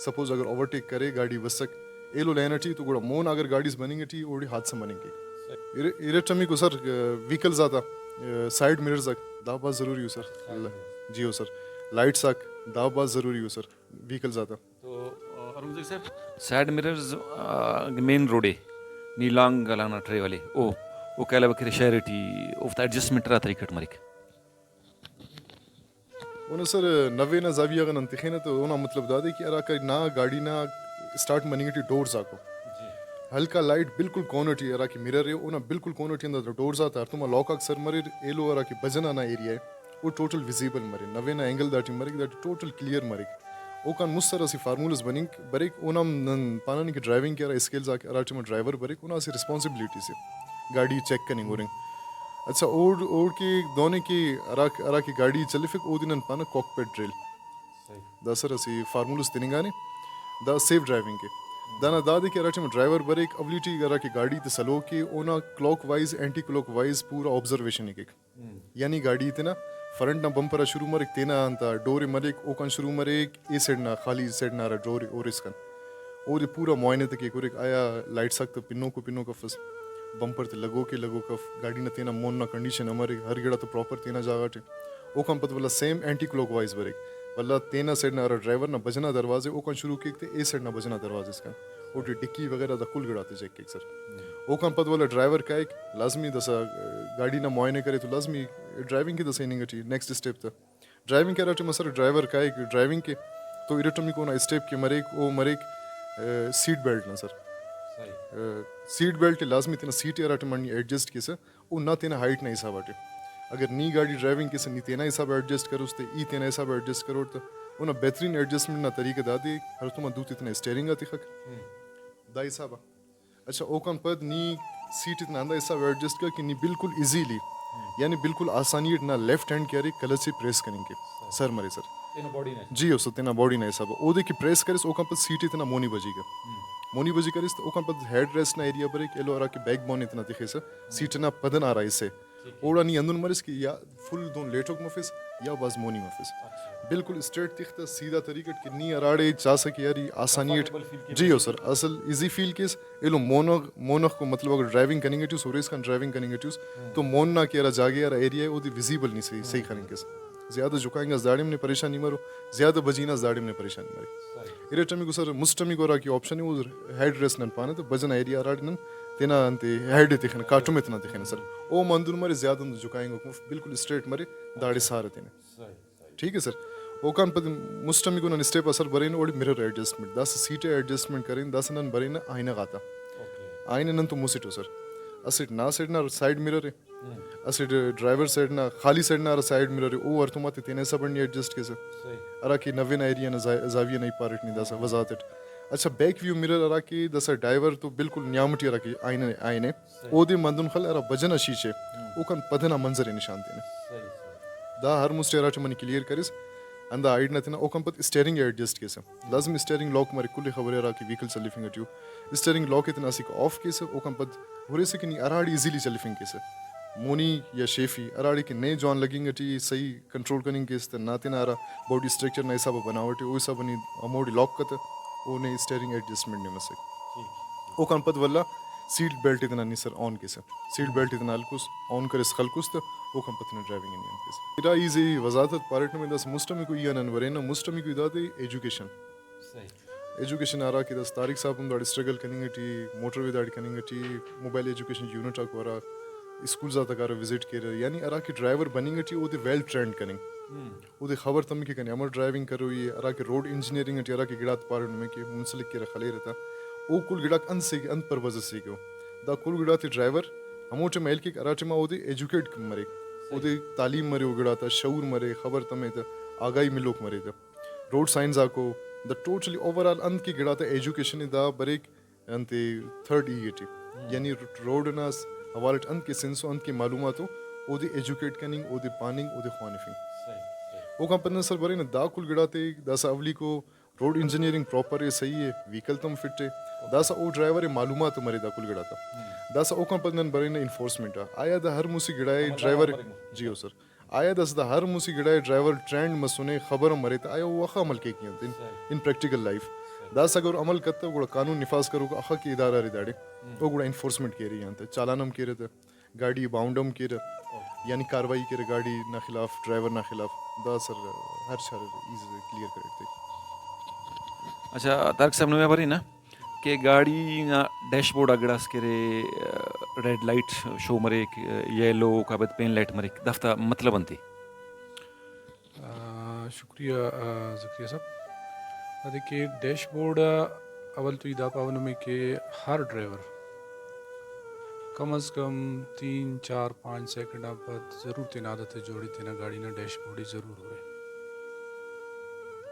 سپوز اگر اوورٹیک کرے، گاڈی بسک ایلو لائن ٹی، تو گڑا مون آ اگر گاڈیز بننگ ٹی، اوڑے حادثہ مننگ کیک۔ ارے-، ارٹمیکو سر، وہیکلز آتا، سائیڈ مررز آک دا بھاز ضروری ءُ سر۔ جی ہو سر، لائٹس آک دا بھاز ضروری ءُ سر، وہیکلز آتا۔ تو، آ، اورنگزیب صاحب، سائیڈ مررز، آ، مین روڈ ءِ نی لانگ لانا ٹریول ءِ، او، اوکا علاوہ کہ شہر ٹی اوفتا ایڈجسٹمنٹ ہرا طریقہ ٹی مریک؟ اونا سر، نوے نا زاویہ غا نن تخینہ تو اونا مطلب دادے کہ ہراکا نا گاڈی نا اسٹارٹ مننگ ٹی ڈورز آکو، ہلکا لائٹ بالکل کونہ ٹی، ہراکہ مرر ءِ اونا بالکل کونہ ٹی ہندا ڈورز آتا ہڑتوما لاک آک سر مریر، ایلو ہراکہ بجنہ نا ایریا ءِ او ٹوٹل ویزیبل مرے، نوے نا اینگل داٹی مریک، داٹی ٹوٹل کلیئر مریک۔ اوکان مست سر اسہ فارمولاز بننگ بریک، اونا ہم نن پانہ کہ ڈرائیونگ کہ ہرا اسکلز آک ہرا ٹائما ڈرائیور بریک، اونا اسہ ریسپانسبلٹی سے گاڈی چیک کننگ ہُرنگ۔ اچھا، اوڑ-، اوڑکہ دہنے کہ ہرا، ہراکہ گاڈی چلیفک، اودے نن پانہ کاک پٹ ڈرل۔ دا سر اسہ فارمولاز تننگانے، دا سیف ڈرائیونگ کے۔ دانا دادے کہ ہرا ٹائما ڈرائیور بریک، اولیٹی ہراکہ گاڈی تے سلوک کے، اونا clockwise, anti clockwise پورا آبزرویشن ءِ کیک۔ یعنی گاڈی تینا فرنٹ نا بمپر آ شروع مریک، تینا انت ڈور ءِ مریک، اوکان شروع مریک، اے سائیڈ نا، خالی سائیڈ نا ہرا ڈور ءِ، اور اسکان اودے پورا معائنہ تے کیک، ہُرک آیا لائٹس آک تہ پنوکو پنوک افس، بمپر تے لگوک ءِ لگوک اف، گاڈی نا تینا مون نا کنڈیشن امر ءِ، ہر گڑا تہ پراپر تینا جاگہ ٹی۔ اوکان پد ولدا same anti clock wise break, ولدا تینا سائیڈ نا ہرا ڈرائیور نا بجنا دروازے اوکان شروع کیک تہ اے سائیڈ نا بجنا دروازے اسکان، اوٹی ڈکی وغیرہ دا کل گڑاتے چیک کیک سر۔ اوکان پد ولدا ڈرائیور کائک، لازمی داسہ گاڈی نا معائنہ کرے تو لازمی ڈرائیونگ کے داسہ ہننگ ٹی نیکسٹ اسٹیپ تہ۔ ڈرائیونگ کے ہرا ٹائما سر ڈرائیور کائک، ڈرائیونگ کے تو ارٹمیکو اونا اسٹیپ کہ مریک، او مریک، آ، سیٹ بیلٹ نا سر۔ آ، سیٹ بیلٹ لازمی تینا سیٹ ءِ ہرا ٹائما نی ایڈجسٹ کیسہ، او نا تینا ہائٹ نا حساب اٹی۔ اگر نی گاڈی ڈرائیونگ کیسہ، نی تینا حساب ایڈجسٹ کروس تہ ای تینا حساب ایڈجسٹ کروٹ تہ اونا بہترین ایڈجسٹمنٹ نا طریقہ دادے ہڑتوما دو تینا اسٹیئرنگ آ تخک۔ دا حساب آ۔ اچھا، اوکان پد نی سیٹ اتنا ہندا حساب ایڈجسٹ کر کہ نی بالکل ایزیلی، یعنی بالکل آسانی اٹ نا لیفٹ ہینڈ کہ ارے کلچ ءِ پریس کننگ کے سر مرے سر۔ تینا باڈی نا۔ جی استاد، تینا باڈی نا حساب۔ اودے کہ پریس کریس، اوکان پد سیٹ اتنا مونی بجی گا۔ مونی بجی کریس تو اوکان پد ہیڈ ریسٹ نا ایریا بریک، ایلو ہرا کہ بیک بون اتنا تخیسہ، سیٹ نا پدن آ رہا حصے۔ اوڑا نی ہندن مریس کہ یا فل دہن لیٹوک مفیس یا بھاز مونی مفیس۔ بالکل اسٹریٹ تخ تہ سیدھا طریقہ اٹ کہ نی ہراڑے چاسہ کہ یار ای آسانی اٹ۔ جی او سر، اصل ایزی فیل کیس، ایلو مونغ، مونغ کو مطلب اگر ڈرائیونگ کننگ ٹی اس، ہُرے اسکان ڈرائیونگ کننگ ٹی اس، تو مون نا کہ ہرا جاگہ ہرا ایریا ءِ اودے ویزیبل نی صحیح، صحیح خننگ کیس۔ زیادہ جھکائنگ اس داڑے ہم نے پریشانی مرو، زیادہ بجینگ اس داڑے ہم نے پریشانی مرے۔ ارے ٹمیکو سر، مسٹمیکو ہرا کہ آپشن ءِ، او ہیڈ ریسٹ نن پانہ تہ بجن آ ایریا ہراڑے نن تینا انتے ہیڈ ءِ تخنہ، کاٹم اتنا تخنہ سر۔ او ہم ہندن مرے، زیادہ ہندن جھکائنگ اوک مف، بالکل اسٹریٹ مرے، داڑے سارہ تینے۔ ٹھیک ہے سر۔ اوکان پد مسٹمیکو نن اسٹیپ آ سر برینہ اوڑے مرر ایڈجسٹمنٹ، داسہ سیٹ ءِ ایڈجسٹمنٹ کرین، داسہ نن برینہ آئینہ غاتا۔ آئینہ نن تو مسٹو سر، اسٹ نا سائڈ نا سائڈ مرر ءِ، اسٹ ڈرائیور سائڈ نا، خالی سائڈ نا ہرا سائڈ مرر ءِ، او ہڑتوم آتے تینا حساب اٹ نی ایڈجسٹ کیسہ۔ ہرا کہ نوے نا ایریا نا زا-، زاویہ نا ای پارٹ نی داسہ وضاحت اٹ۔ اچھا، بیک ویو مرر ہرا کہ داسہ ڈرائیور تو بالکل نیام ٹی ہرا کہ آئینہ، آئینہ اودے ہم ہندن خل ہرا بجن آ شیشہ ءِ، اوکان پدن آ منظر ءِ نشان تینے۔ دا ہر مسٹ ہرا ٹائما نی کلیئر کریس، ہندا ہائٹ نا تینا۔ اوکان پد اسٹیئرنگ ءِ ایڈجسٹ کیسہ۔ لازمی اسٹیئرنگ لاک مرے، کل ءِ خبرے ہرا کہ وہیکل چلیفنگ ٹی او۔ اسٹیئرنگ لاک ءِ تینا اسیکہ آف کیسہ، اوکان پد ہُرے سے کہ نی ہراڑے ایزیلی چلیفنگ کیسہ۔ مونی یا شیفی ہراڑے کہ نے جوان لگنگ ٹی صحیح کنٹرول کننگ کیس تہ نا تینا ہرا باڈی اسٹرکچر نا حساب آ بناوٹ ءِ، او حساب آ نی ہموڑے لاک کتہ، او نے اسٹیئرنگ ایڈجسٹمنٹ نے مسک۔ اوکان پد ولدا سیٹ بیلٹ ءِ تینا نی سر آن کیسہ، سیٹ بیلٹ ءِ تینا ہلکس، آن کریس خلکس تہ اوکان پد تینا ڈرائیونگ ءِ نیام کیسہ۔ ارا ای زی وضاحت اٹ پاریٹ نمے، داسہ مسٹمیکو ای آ نن ورینہ، مسٹمیکو ای دادے ایجوکیشن۔ ایجوکیشن ہرا کہ داسہ طارق صاحب ہم داڑے اسٹرگل کننگ ٹی، موٹر وے داڑے کننگ ٹی، موبائل ایجوکیشن یونٹ آک ہرا اسکولز آتا کارہ وزٹ کیرہ، یعنی ہرا کہ ڈرائیور بننگ ٹی اودے ویل ٹرینڈ کننگ، اودے خبر تمک کہ کنے امر ڈرائیونگ کروئی ءِ، ہرا کہ روڈ انجینئرنگ ٹی ہرا کہ گڑاتے پارہ نمے کہ منسلک کیرہ خلیرہ تہ، او کل گڑاک انت سے کہ انت پروز سے کہ او۔ دا کل گڑاتے ڈرائیور ہمو ٹائما ہیل کیک ہرا ٹائما اودے ایجوکیٹ مریک، اودے تعلیم مرے، او گڑاتا شعور مرے، خبر تمے تہ آگاہی ملوک مرے تہ۔ روڈ سائنز آکو، دا ٹوٹلی اوور آل انت کہ گڑاتا ایجوکیشن ءِ دا بریک انتے تھرڈ ای ٹی، یعنی روڈ نا حوالہ ٹی انت کہ سنسو، انت کہ معلومات او، اودے ایجوکیٹ کننگ، اودے پاننگ، اودے خوانفنگ۔ اوکان پد نن سر برینہ دا کل گڑاتے، داسہ اولیکو روڈ انجینئرنگ پراپر ءِ، صحیح ءِ، وہیکل تم فٹ ءِ۔ داسہ او ڈرائیور ءِ معلومات مرے دا کل گڑاتا۔ داسہ اوکان پد نن برینہ انفورسمنٹ آ۔ آیا دا ہر مسہ گڑا ءِ ڈرائیور، جی او سر، آیا داسہ دا ہر مسہ گڑا ءِ ڈرائیور ٹرینڈ مسنے، خبر ہم مرے تہ آیا او اخہ عمل کیک انت ان، ان پریکٹیکل لائف؟ داسہ اگر عمل کتو گڑا قانون نفاذ کروک اخہ کہ ادارہ ارے داڑے، او گڑا انفورسمنٹ کیرے انت، چالان ہم کیرے تہ۔ گاڑی بائنڈ ہم کیرہ، یعنی کاروائی کیرہ گاڑی نا خلاف، ڈرائیور نا خلاف۔ دا سر ہر شار ایز کلیئر کریٹ تے۔ اچھا، طارق صاحب نمے آ برینہ کہ گاڑی نا ڈیش بورڈ آ گڑاس کہ ارے، ریڈ لائٹ شو مریک، یلو اوکا پد پین لائٹ مریک، دافتا مطلب انتے؟ آ، شکریہ، آ، زکریا صاحب۔ دادے کہ ڈیش بورڈ آ اول تو ای دا پاوہ نمے کہ ہر ڈرائیور کم از کم تین، چار، پانچ سیکنڈ آن پد ضرور تینا عادت ئے جوڑے، تینا گاڑی نا ڈیش بورڈ ئے ضرور ہرے۔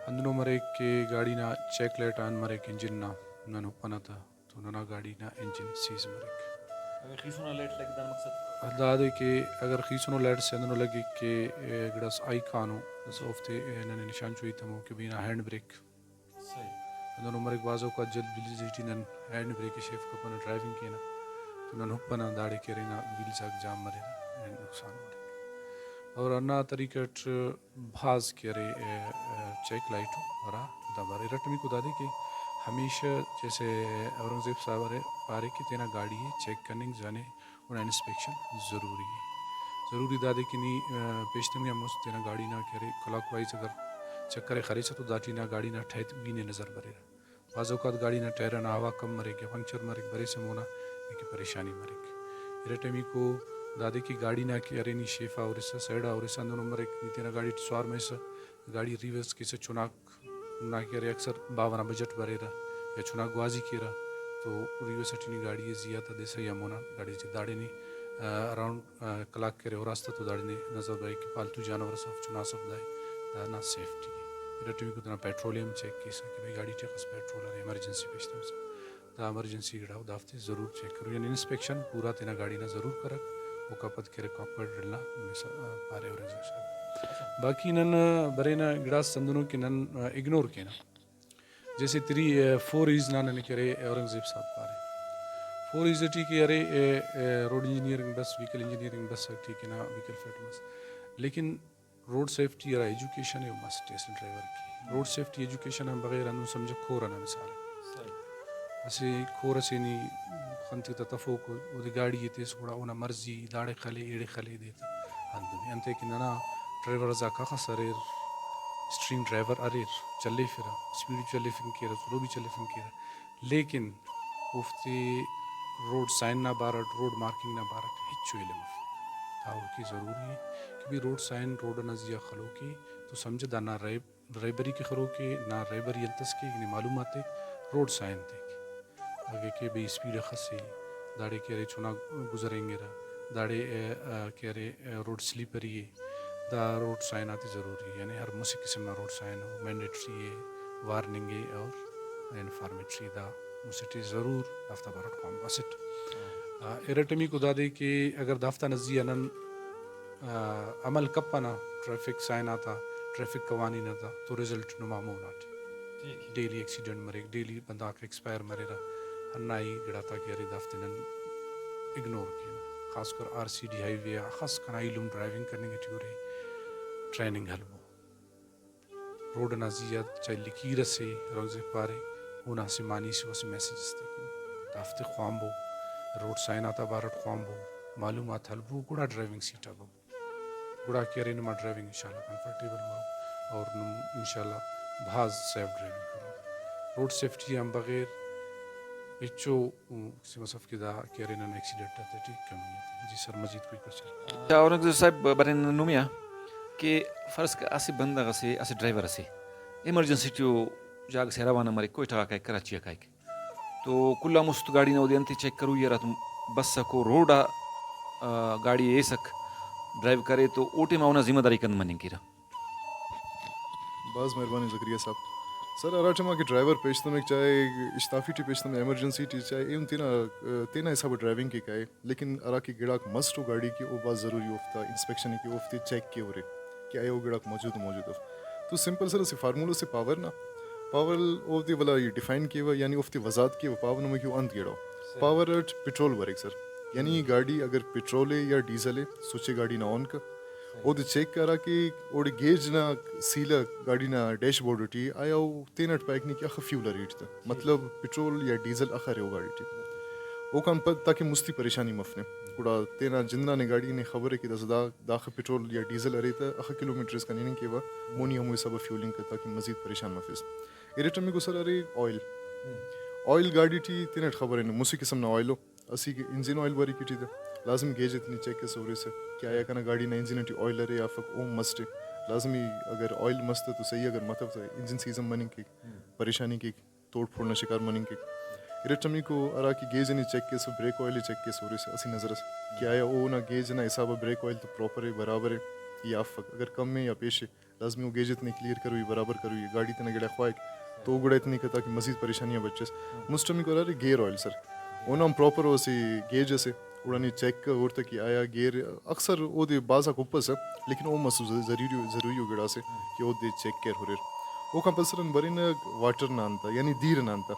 ہندنو مریک کہ گاڑی نا چیک لائٹ آن مریک انجن نا، نن ہپنہ تہ تو ننا گاڑی نا انجن سیز مریک۔ اگہ خیسنو لائٹ لگک دانا مقصد؟ دادے کہ اگر خیسنو لائٹ سے ہندنو لگک کہ، اے، گڑاس آئیکانو، داسہ اوفتے، اے، ننے نشان چوئی تمو کہ بھئی نا ہینڈ بریک۔ صحیح۔ ہندنو مریک بعض اوقات جلد بازی ٹی نن ہینڈ بریک ئے شیف کپنہ، ڈرائیونگ کینہ تو نن ہپنہ داڑے کہ ارے نا ویلز آک جام مریرہ، اینو نقصان مریک۔ اور ہندا طریقہ ئٹ بھاز کہ ارے، ا، ا، چیک لائٹ ءُ ہرا دا بارے۔ ارٹمیکو دادے کہ ہمیشہ جیسے اورنگزیب صاحب ارے پارے کہ تینا گاڑی ئے چیک کننگ، جانے اونا انسپیکشن ضروری ءِ۔ ضروری دادے کہ نی، ا، پیشتمنگ آن مست تینا گاڑی نا کہ ارے کلاک وائز اگر چکر ئے خلیسہ تو داٹی نا گاڑی نا ٹائر تے بھی نے نظر بریرہ۔ بعض اوقات گاڑی نا ٹائر ئنا ہوا کم مریک یا پنکچر مریک، بریسہ مونا نی کہ پریشانی مریک۔ ارٹمیکو دادے کہ گاڑی نا کہ ارے نی شیف آ ہُرسہ، سائیڈ آ ہُرسہ، ہندنو مریک نی تینا گاڑی ٹی سوار مریسہ، گاڑی ریورس کیسہ، چناک نا کہ ارے اکثر باوہ نا بجٹ بریرہ یا چناک گوازی کیرہ تو ریورس ٹی نی گاڑی ئے زیہا تدیسہ یا مونا گاڑی ٹی داڑے نی، آ، اراؤنڈ آ، کلاک کہ ارے ہُراس تہ تو داڑے نے نظر بریک کہ پالتو جانور ئس اف، چناس اف، دائے دانا سیفٹی ءِ۔ ارٹمیکو تینا پیٹرول ئے ہم چیک کیسہ کہ بھئی گاڑی ٹی اخس پیٹرول ارے، ایمرجنسی پیشتمسہ، دا ایمرجنسی گڑا او دافتے ضرور چیک کرو، یعنی انسپیکشن پورا تینا گاڑی نا ضرور کرک، اوکا پد کہ ارے کاکپٹ ڈرل نا ہمیسا، آ، پارے اورنگزیب صاحب۔ باقی نن برینہ گڑاس ہندنو کہ نن، آ، اگنور کینہ۔ جیسے تھری، اے، فور ایز نا ننے کہ ارے اورنگزیب صاحب پارے۔ فور ایز ٹی کہ ارے، اے، اے، روڈ انجینئرنگ بس، وہیکل انجینئرنگ بس، ٹھیک ہے نا، وہیکل فٹ مس۔ لیکن روڈ سیفٹی ہرا ایجوکیشن ہے، او مسٹ ہے اسہ ڈرائیور کی۔ روڈ سیفٹی ایجوکیشن آن بغیر ہندن سمجھہ کھور ئنا مثال ہے۔ اسہ کھور ئسے نی خن تے تہ تفوک، اودے گاڑی ئے تیس گڑا اونا مرضی داڑے خلے، ایڑے خلے دے۔ ہندن انتئے کہ ننا ڈرائیورز آک اخس اریر، اسٹریم ڈرائیور اریر، چلیفرہ، اسپیڈ چلیفنگ کیرہ، سلو بھی چلیفنگ کیرہ، لیکن اوفتے روڈ سائن نا بارٹ، روڈ مارکنگ نا بارٹ ہچو علم اف۔ دا اوڑکہ ضروری ءِ کہ بھئی روڈ سائن روڈ ئنا زیہا خلوک ءِ تو سمجھہ دا نا ریب رہبری کہ خروک ءِ، نا رہبری انت ئس کیک، نے معلومات تیک، روڈ سائن تیک۔ اگہ کہ بھئی اسپیڈ اخس ءِ، داڑے کہ ارے چنا گزرینگرہ، داڑے، ا، ا، کہ ارے، ا، روڈ سلیپری ءِ، دا روڈ سائن آتے ضروری ءِ۔ یعنی ہر مسہ قسم نا روڈ سائن ءُ، مینڈیٹری ءِ، وارننگ ءِ اور انفارمیٹری، دا مسہ ٹی ضرور دافتا بارٹ خوانبو۔ اسٹ، آ، ارٹمیکو دادے کہ اگر دافتا نا زیہا نن آ، عمل کپنہ ٹریفک سائن آتا، ٹریفک قوانین آتا، تو رزلٹ نما مون آٹی۔ ڈیلی ایکسیڈنٹ مریک، ڈیلی بندغاک ایکسپائر مریرہ، ہندا ہی گڑاتا کہ ارے دافتے نن اگنور کینہ۔ خاص کر آر سی ڈی ہائی وے آ اخس کنا ایلم ڈرائیونگ کننگ ٹی ارے، ٹریننگ ہلبو۔ روڈ ئنا زی آ چائے لکیر ئسے، اورنگزیب پارے، اونا اسہ معنی سے، اسہ میسج اس تیکن۔ دافتے خوانبو، روڈ سائن آتا بارٹ خوانبو، معلومات ہلبو، گڑا ڈرائیونگ سیٹ آ ببو۔ گڑا کہ ارے نما ڈرائیونگ انشاءاللہ کمفرٹیبل مرو اور نم انشاءاللہ بھاز سیف ڈرائیونگ کرو۔ روڈ سیفٹی آن بغیر ہچو، م، سے مسف کہ دا کہ ارے نن ایکسیڈنٹ آتے ٹی کمی ءِ۔ جی سر، مزید کوئی کوشچن؟ اچھا، اورنگزیب صاحب، برینہ نمے آ کہ فرض کہ اسہ بندغ ئسے، اسہ ڈرائیور ئسے ایمرجنسی ٹی او جاگہ سے روانہ مریک، کوئٹہ غا کائک، کراچی آ کائک، تو کل آن مست گاڑی نا اودے انتے چیک کروئی ہراتم بسک او روڈ آ، آ، گاڑی ئے ایسک، ڈرائیو کرے تو او ٹائما اونا ذمہ داریک انت مننگ کیرہ؟ بھاز مہربانی زکریا صاحب۔ سر، ہرا ٹائما کہ ڈرائیور پیش تمک، چاہے اشتافی ٹی پیش تمک، ایمرجنسی ٹی، چاہے ایہن تینا، تینا حساب ڈرائیونگ کہ کائے، لیکن ہرا کہ گڑاک مسٹ او گاڑی کہ او بھاز ضروری او، اوفتا انسپیکشن کہ اوفتے چیک کہ ہُرے کہ آیا او گڑاک موجود، موجود اف۔ تو سمپل سر اسہ فارمولہ سے پاور نا، پاور اودے ولا ای ڈیفائن کیوہ، یعنی اوفتے وضاحت کیوہ، پاور نمے کہ او انت گڑا ءُ۔ پاور اٹ پٹرول بریک سر، یعنی گاڑی اگر پٹرول ءِ یا ڈیزل ءِ، سوئچ ءِ گاڑی نا آن کہ، اودے چیک کرا کہ اوڑے گیج نا سیل ءِ گاڑی نا ڈیش بورڈ ٹی، آیا او تینٹ پائک نے کہ اخہ فیول ءِ ریٹ تہ، مطلب پٹرول یا ڈیزل اخہ ارے او گاڑی ٹی۔ اوکان پد تاکہ مستی پریشانی مفنے۔ گڑا تینا جند نا نے گاڑی نے خبر ءِ کہ داسہ دا داخہ پٹرول یا ڈیزل ارے تہ اخہ کلو میٹر اسکان ہننگ کیوہ، مونی ہمو حساب ءِ فیولنگ کہ تاکہ مزید پریشان مفیس۔ ارٹمیکو سر ارے آئل۔ آئل گاڑی ٹی تینٹ خبر ءِ، مسہ قسم نا آئل ءُ، اسہ کہ انجن آئل بریک ٹی تہ لازمی گیج ءِ تینے چیک کیسہ ہُرسہ کہ آیا کنا گاڑی نا انجن ٹی آئل ارے یا افک، او مسٹ ءِ۔ لازمی اگر آئل مس تہ تو صحیح، اگر متو تہ انجن سیز ہم مننگ کیک، پریشانی کیک، توڑ پھوڑ نا شکار مننگ کیک۔ ارٹمیکو ہرا کہ گیج ءِ نے چیک کیسہ، بریک آئل ءِ چیک کیسہ ہُرسہ اسہ نظر ئس کہ آیا اونا گیج نا حساب ءِ بریک آئل تو پراپر ءِ، برابر ءِ یا افک، اگر کم ءِ یا پیش ءِ، لازمی او گیج ءِ تینے کلیئر کروئی، برابر کروئی، گاڑی تینا گڑا خواہک تو او گڑا تینے کہ تاکہ مزید پریشانی آن بچس۔ مسٹمیکو ہرا ارے گیئر آئل سر، اونا ہم پراپر اسہ گیج ئسے، اوڑا نے چیک کر ہُر تہ کہ آیا گیئر، اکثر اودے بھاز آک ہُپسہ، لیکن او مسو ضروری، ضروری او گڑاسے کہ اودے چیک کر ہُریر۔ اوکان پد سر نن برینہ واٹر نا انت آ، یعنی دیر نا انت آ،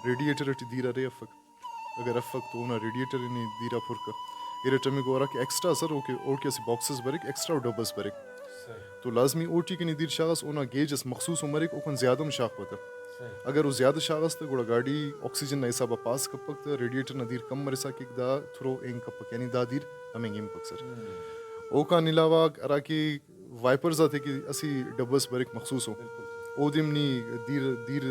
ریڈیئیٹر ٹی دیر ارے افک۔ اگر افک تو اونا ریڈیئیٹر ءِ نے دیر آ پُر کہ۔ ارٹمیکو ہرا کہ ایکسٹرا سر، اوکے، اوڑکہ اسہ باکسز بریک، ایکسٹرا او ڈبس بریک۔ تو لازمی اوٹی کہ نے دیر شاغس، اونا گیج ئس مخصوص او مریک، اوکان زیادہ ہم شاغپہ تہ۔ اگر او زیادہ شاغس تہ گڑا گاڑی آکسیجن نا حساب آ پاس کپک تہ ریڈیئیٹر نا دیر کم مرسا کیک، دا تھرو اینگ کپک، یعنی دا دیر ہمینگ ہنپک سر۔ اوکان علاوہ ہرا کہ وائپرز آتے کہ اسہ ڈبہ ئس بریک مخصوص ءُ، اودے ہم نی دیر، دیر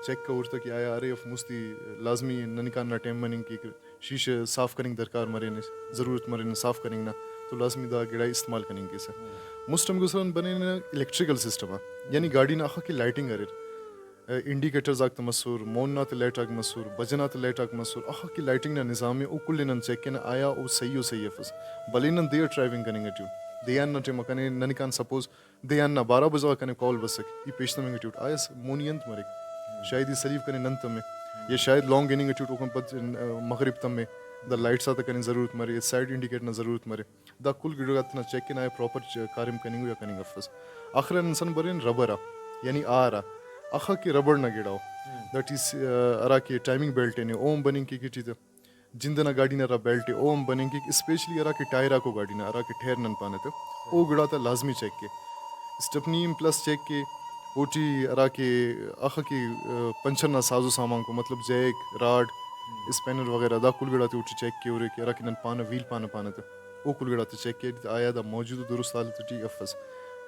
چیک کور تہ کہ آیا ارے اف، مستی لازمی ننکان نا ٹائم مننگ کیک، شیشہ صاف کننگ درکار مرینے، ضرورت مرینے صاف کننگ نا، تو لازمی دا گڑا استعمال کننگ کیسہ۔ مسٹ ہم گسران بنینہ الیکٹریکل سسٹم آ، یعنی گاڑی نا اخہ کہ لائٹنگ اریر، انڈیکیٹرز آک تہ مسر، مون نا تہ لائٹ آک مسر، بجن آ تہ لائٹ آک مسر، اخہ کہ لائٹنگ نا نظام ءِ، او کل ءِ نن چیک کینہ آیا او صحیح او صحیح افس۔ بھلے نن دے اٹ ڈرائیونگ کننگ ٹی اُن، دے آن نا ٹائم آ کنے ننکان سپوز دے آن نا بارہ بجہ غا کنے کال بسک، ای پیش تمنگ ٹی اُٹ، آیا مونی انت مریک؟ شاید ای سلیو کنے نن تمے، یا شاید لانگ اننگ ٹی اُٹ اوکان پد مغرب تمے، دا لائٹس آتا کنے ضرورت مرے، سائیڈ انڈیکیٹر نا ضرورت مرے۔ دا کل گڑاتے نا چیک کن آیا پراپر چ-، کاریم کننگ ءُ یا کننگ افس۔ آخر آن انسان برین ربر آ، یعنی آر آ، اخہ کہ ربر نا گڑا ءُ۔ دیٹ از، آ، ہرا کہ ٹائمنگ بیلٹ نے، او ہم بننگ کیک ٹی تہ۔ جند ئنا گاڑی نا ہرا بیلٹ ءِ، او ہم بننگ کیک، اسپیشلی ہرا کہ ٹائر آکو گاڑی نا، ہرا کہ ٹائر نن پانہ تہ، او گڑا تا لازمی چیک کے۔ اسٹپنی ہم پلس چیک کے، اوٹی ہرا کہ اخہ کہ، آ، پنچر نا ساز و سامان کو، مطلب جیک، راڈ، اسپینر وغیرہ، دا کل گڑاتے اوٹی چیک کے ہُرے کہ ہرا کہ نن پانہ، ویل پانہ پانہ تہ۔ او کل گڑاتے چیک کیٹ تہ آیا دا موجود و درست حالت ٹی افس۔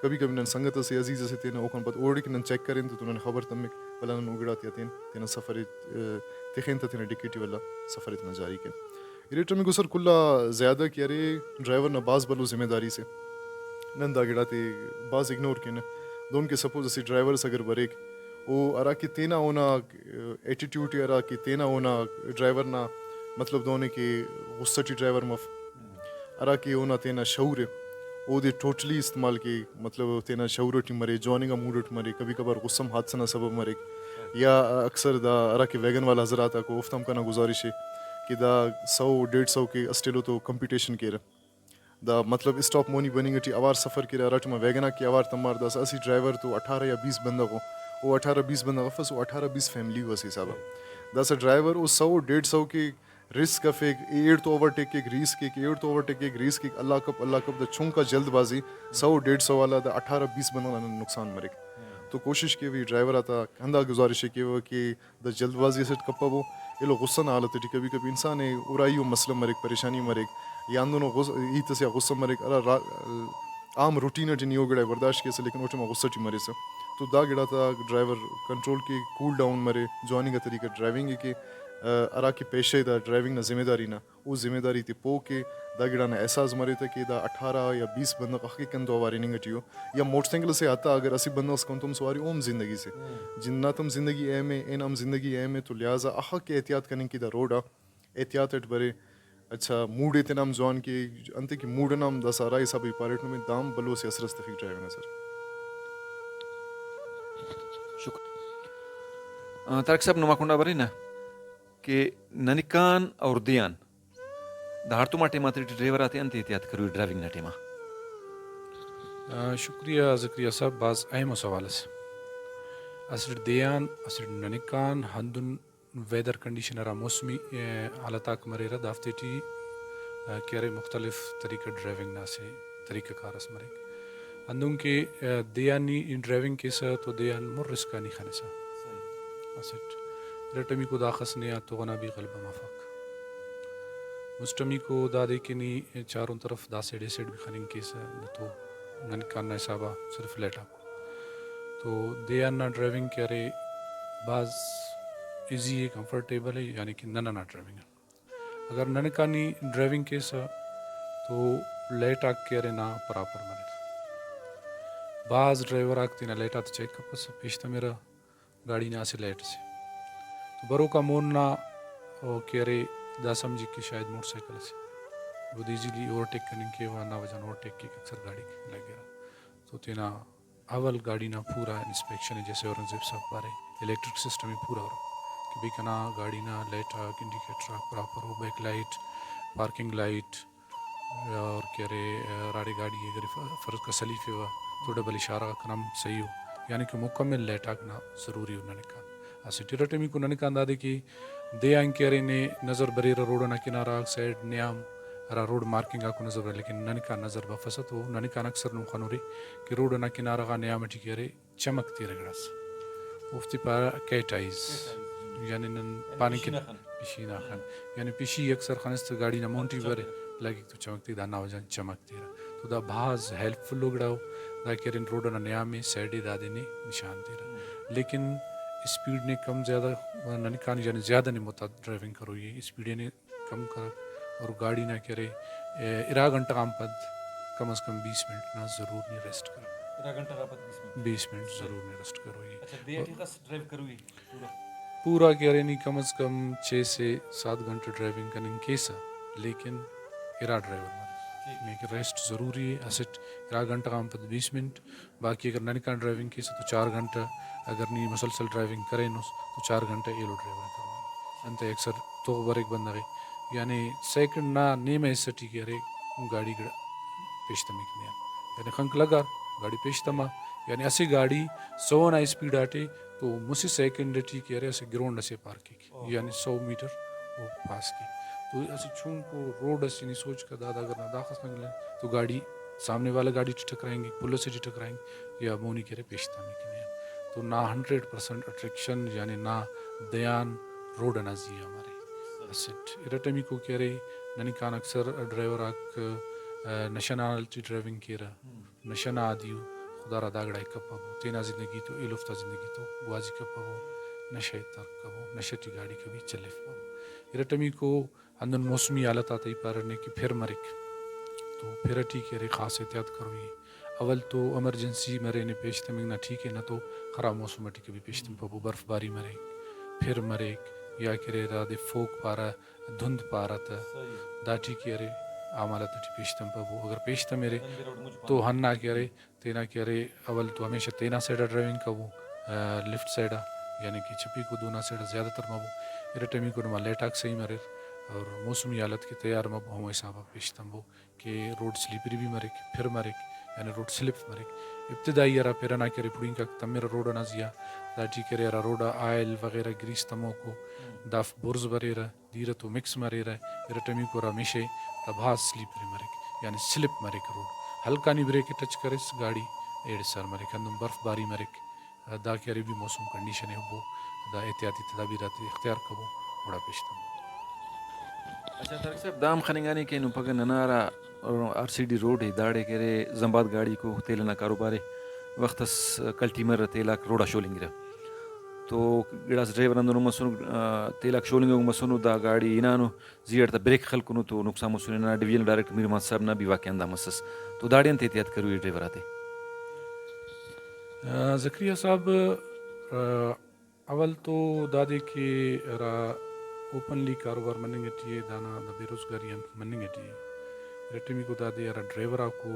کبھی کبھی نن سنگت اسے، عزیز اسے تینے، اوکان پد اوڑے کہ نن چیک کرین تہ تو ننے خبر تمک، ولدا نن او گڑاتے آ تین تینا سفر ءِ، آ، تخین تہ تینا ڈکی ٹی ولدا سفر ءِ تینا جاری کین۔ ارے ٹمیکو سر کل آ زیادہ کہ ارے ڈرائیور نا بھاز بھلو ذمہ داری سے۔ نن دا گڑاتے بھاز اگنور کینہ۔ دہن کہ سپوز اسہ ڈرائیور اس اگر بریک، او ہرا کہ تینا اونا ایٹیٹیوڈ ءِ، ہرا کہ تینا اونا ڈرائیور نا مطلب دہنے کہ غصہ ٹی ڈرائیور مف، ہرا کہ اونا تینا شعور ءِ، اودے ٹوٹلی استعمال کے، مطلب تینا شعور ٹی مرے، جواننگا موڈ اٹ مرے، کبھی کبھار غصہ ہم حادثہ نا سبب مریک۔ یا اکثر دا ہرا کہ ویگن والا حضرات آکو، اوفتا ہم کنا گزارش ءِ کہ دا سو، ڈیڑھ سو کہ اسٹ ایلو تو کمپٹیشن کیرہ۔ دا مطلب اسٹاپ مونی بننگ ٹی اوار سفر کیرہ، ہرا ٹائما ویگن آک کہ اوار تمار، داسہ اسہ ڈرائیور تو اٹھارہ یا بیس بندغ ءُ، او اٹھارہ بیس بندغ افس، او اٹھارہ بیس فیملی ءُ اسہ حساب آ۔ داسہ ڈرائیور او سو ڈیڑھ سو کہ رسک افیک، ایڑتو اوورٹیک کیک، ریس کیک، ایڑتو اوورٹیک کیک، ریس کیک، اللہ کپ، اللہ کپ، دا چنکا جلد بازی سو ڈیڑھ سو والا دا اٹھارہ بیس بندغ نا نقصان مریک۔ تو کوشش کیوہ ای ڈرائیور آتا ہندا گزارش ءِ کیوہ کہ دا جلد بازی اسٹ کپبو، ایلو غصہ نا حالت ٹی کبھی کبھی انسان ءِ ارائی و مسئلہ مریک، پریشانی مریک، یا ہندنو غص-، ہیت اسے آ غصہ مریک، ہرا را-، عام روٹین ٹی نی او گڑا ءِ برداشت کیسہ، لیکن او ٹائما غصہ ٹی مریسہ۔ تو دا گڑا تا ڈرائیور کنٹرول کے، کول ڈاؤن مرے، جواننگا طریقہ ڈرائیونگ ءِ کے، آ، ہرا کہ پیشہ ءِ دا ڈرائیونگ نا ذمہ داری نا، او ذمہ داری تے پو کے، دا گڑا نا احساس مرے تہ کہ دا اٹھارہ یا بیس بندغ اخہ کہ کنتو اوار ہننگ ٹی ءُ، یا موٹر سائیکل اسے ہتا اگر اسہ بندغ اس کنتو ہم سواری او ہم زندگی سے۔ جند نا تم زندگی اہم ءِ، اینا ہم زندگی اہم ءِ، تو لہٰذا اخہ کہ احتیاط کننگ کہ دا روڈ آ احتیاط اٹ برے۔ اچھا، موڈ ءِ تینا ہم جوان کے، انتئے کہ موڈ ئنا ہم داسہ ہرا حساب ءِ پاریٹ نمے، دا ہم بھلو سے اثر اس تخک ڈرائیونگ نا سر۔ شکر۔ آ، طارق صاحب، نما کنڈا برینہ کہ ننکان اور دیان دا ہڑتوما ٹائم آتے ٹی ڈرائیور آتے انت احتیاط کروئی ڈرائیونگ نا ٹائما؟ آ، شکریہ زکریا صاحب، بھاز اہم ءُ سوال اس۔ اسٹ دے آن، اسٹ ننکان ہندن ویدر کنڈیشن ہرا موسمی، ء، حالت آک مریرہ، دافتے ٹی، ء، کہ ارے مختلف طریقہ ڈرائیونگ نا اسہ طریقہ کار اس مریک۔ ہندن کہ، ء، دے آن نی ڈرائیونگ کیسہ تو دے آن مُر رسک آ نی خنسہ۔ اسٹ ارٹمیکو داخس نے آ تو غنا بھی غلبہ مفک۔ مسٹمیکو دادے کہ نی چاروں طرف دا سائیڈ اے سائیڈ بھی خننگ کیسہ، نہ تو ننکان نا حسابا صرف لائٹ آک۔ تو دے آن نا ڈرائیونگ کہ ارے بھاز ایزی ء، کمفرٹیبل ء، یعنی کہ نن ئنا ڈرائیونگ ء۔ اگر ننکان نی ڈرائیونگ کیسہ تو لائٹ آک کہ ارے نا پراپر مریر۔ بھاز ڈرائیور آک تینا لائٹ آتے چیک کپسہ، پیش تمرہ گاڑی نا اسہ لائٹ اسے۔ تو بروکا مون نا او کہ ارے دا سمجھک کہ شاید موٹر سائیکل اسے۔ اودے ایزیلی اوورٹیک کننگ کیوہ، ہندا وجہ غان اوورٹیک کیک، اکثر گاڑیک لگرہ۔ تو تینا اول گاڑی نا پورا انسپیکشن ء، جیسے اورنگزیب صاحب پارے، الیکٹرک سسٹم ء پورا ہرو کہ بھئی کنا گاڑی نا لائٹ آک، انڈیکیٹر آک پراپر ء، بیک لائٹ، پارکنگ لائٹ، اور کہ ارے ہراڑے گاڑی اگر ف-، فرض کر سلیفیوہ تو ڈبل اشارہ غاک کنا ہم صحیح ء، یعنی کہ مکمل لائٹ آک نا ضروری ء ننکان۔ اسٹ ارٹمیکو ننکان دادے کہ دے آن کہ ارے نے نظر بریرہ روڈ ئنا کنارہ غاک سائیڈ نیام ہرا روڈ مارکنگ آکو نظر بریرہ، لیکن ننکان نظر بفسہ تو ننکان اکثر نم خنورے کہ روڈ ئنا کنارہ غا نیام ئٹی کہ ارے چمک تیرہ گڑاس، اوفتے پارہ کیٹ آئیز، کیٹ آئیز۔ یعنی نن یعنی پاننگ پشی کہ نا خن۔ پشی نا خن۔ یعنی پشی اکثر خنس تو گاڑی نا مون ٹی چمک برے، تیرہ۔ لگک تو چمک تے، دا ہندا وجہ غان چمک تیرہ۔ تو دا بھاز ہیلپ فل ء گڑا ء، دا کہ ارے روڈ ئنا نیام ء سائیڈ ء دادے نے نشان تیرہ۔ ہم۔ لیکن اسپیڈ نے کم زیادہ ننکان یعنی زیادہ نے محتاط ڈرائیونگ کروئی ء، اسپیڈ ء نے کم کر اور گاڑی نا کہ ارے، اے، ارا گھنٹہ غان پد کم از کم بیس منٹ نا ضرور نے ریسٹ کر۔ ارا گھنٹہ غان پد بیس منٹ؟ بیس منٹ ضرور نے ریسٹ کروئی ء۔ اچھا، دے ٹی خاص ڈرائیو کروئی؟ پورا۔ پورا کہ ارے نی کم از کم چھ سے سات گھنٹہ ڈرائیونگ کننگ کیسہ، لیکن ارا ڈرائیور مریک۔ ٹھیک۔ نے کہ ریسٹ ضروری ء، اسٹ ارا گھنٹہ غان پد بیس منٹ، باقی اگر ننکان ڈرائیونگ کیسہ تو چار گھنٹہ، اگر نی مسلسل ڈرائیونگ کرینس تو چار گھنٹہ ایلو ڈرائیور کرینو۔ انتئے اکثر تغ بریک بندغ ء، یعنی سیکنڈ نا نیمہ حصہ ٹی کہ ارے گاڑی گڑا پیش تمک نے آن۔ یعنی خنک لگار گاڑی پیش تما، یعنی اسہ گاڑی سو ئنا اسپیڈ آٹے تو مسہ سیکنڈ ٹی کہ ارے اسہ گراؤنڈ ئسے پار کیک۔ اوہ۔ یعنی سو میٹر او پاس کے۔ تو اسہ چنکو روڈ ئسے نی سوچ کر، دادا اگر نا داخس نگلن تو گاڑی سامنے والا گاڑی ٹی ٹکرائنگک، پل ئسے ٹی ٹکرائنگ یا مونی کرے پیش تمک نے آن۔ تو نا ہنڈریڈ پرسینٹ اٹریکشن یعنی نا دیان روڈ ئنا زی آ مرے۔ اسٹ ارٹمیکو کہ ارے ننکان اکثر ڈرائیور آک، آ، نشہ نا حالت ٹی ڈرائیونگ کیرہ۔ ہم۔ نشہ نا عادی ء، خدا را دا گڑائے کپبو، تینا زندگی تو ایلوفتا زندگی تو گوازی کپبو، نشہ ء ترک کبو، نشہ ٹی گاڑی کبھی چلیفبو۔ ارٹمیکو ہندن موسمی حالت آتا ای پارہ نے کہ پھر مریک، تو پھر ٹی کہ ارے خاص احتیاط کروئی ء۔ اول تو ایمرجنسی مرے نے پیش تمنگ نا ٹھیک ء، نہ تو خراب موسم ٹی کبھی پیش تمپبو، برف باری مریک، پھر مریک، یا کہ ارے ہرادے فوگ پارہ، دھند پارہ تہ، صحیح۔ داٹی کہ ارے عام حالت ٹی پیش تمپبو۔ اگر پیش تمرے تو ہندا کہ ارے تینا کہ ارے اول تو ہمیشہ تینا سائیڈ آ ڈرائیونگ کبو، آ، لیفٹ سائیڈ آ، یعنی کہ چپیکو دو نا سائیڈ آ زیادہ تر مبو۔ ارٹمیکو نما لائٹ آک صحیح مریر اور موسمی حالت کہ تیار مبو، ہمو حساب آ پیش تمبو کہ روڈ سلیپری بھی مریک، پھر مریک، یعنی روڈ سلپ مریک۔ ابتدائی ہرا پھر ئنا کہ ارے پڑینک آک تمرہ روڈ ئنا زیہا، داٹی کہ ارے ہرا روڈ آ آئل وغیرہ گریس تموکو، دافک بُرز بریرہ، دیرہ تو مکس مریرہ، ارٹمیکو ہرا مش ء دا بھاز سلیپری مریک، یعنی سلپ مریک روڈ۔ ہلکا نی بریک ء ٹچ کریس گاڑی ایڑے سر مریک، ہندن برف باری مریک۔ دا کہ ارے بھی موسم کنڈیشن ء ہبو، دا احتیاطی تدابیر آتے اختیار کبو، گڑا پیش تمو۔ اچھا طارق صاحب، دا ہم خننگانے کہ نم پگہ ننا ہرا آر سی ڈی روڈ ء داڑے کہ ارے زمباد گاڑیکو تیل ئنا کاروبار ء، وخت اس کلٹی مرہ تیل آک روڈ آ شولنگرہ۔ تو گڑاس ڈرائیور ہندنو مسنو، آ، تیل آک شولنگوک مسنو، دا گاڑی ہنانو، زی اٹ دا بریک خلکنو تو نقصان مسنے۔ ننا ڈویژنل ڈائریکٹر میر محمد صاحب نا بھی واقعہ ہندا مسس۔ تو داڑے انت احتیاط کروئی ڈرائیور آتے؟ آ، زکریا صاحب، آ، اول تو دادے کہ ہرا اوپنلی کاروبار مننگ ٹی ء، دانا دا بے روزگاری آن مننگ ٹی ء۔ ارٹمیکو دادے ہرا ڈرائیور آکو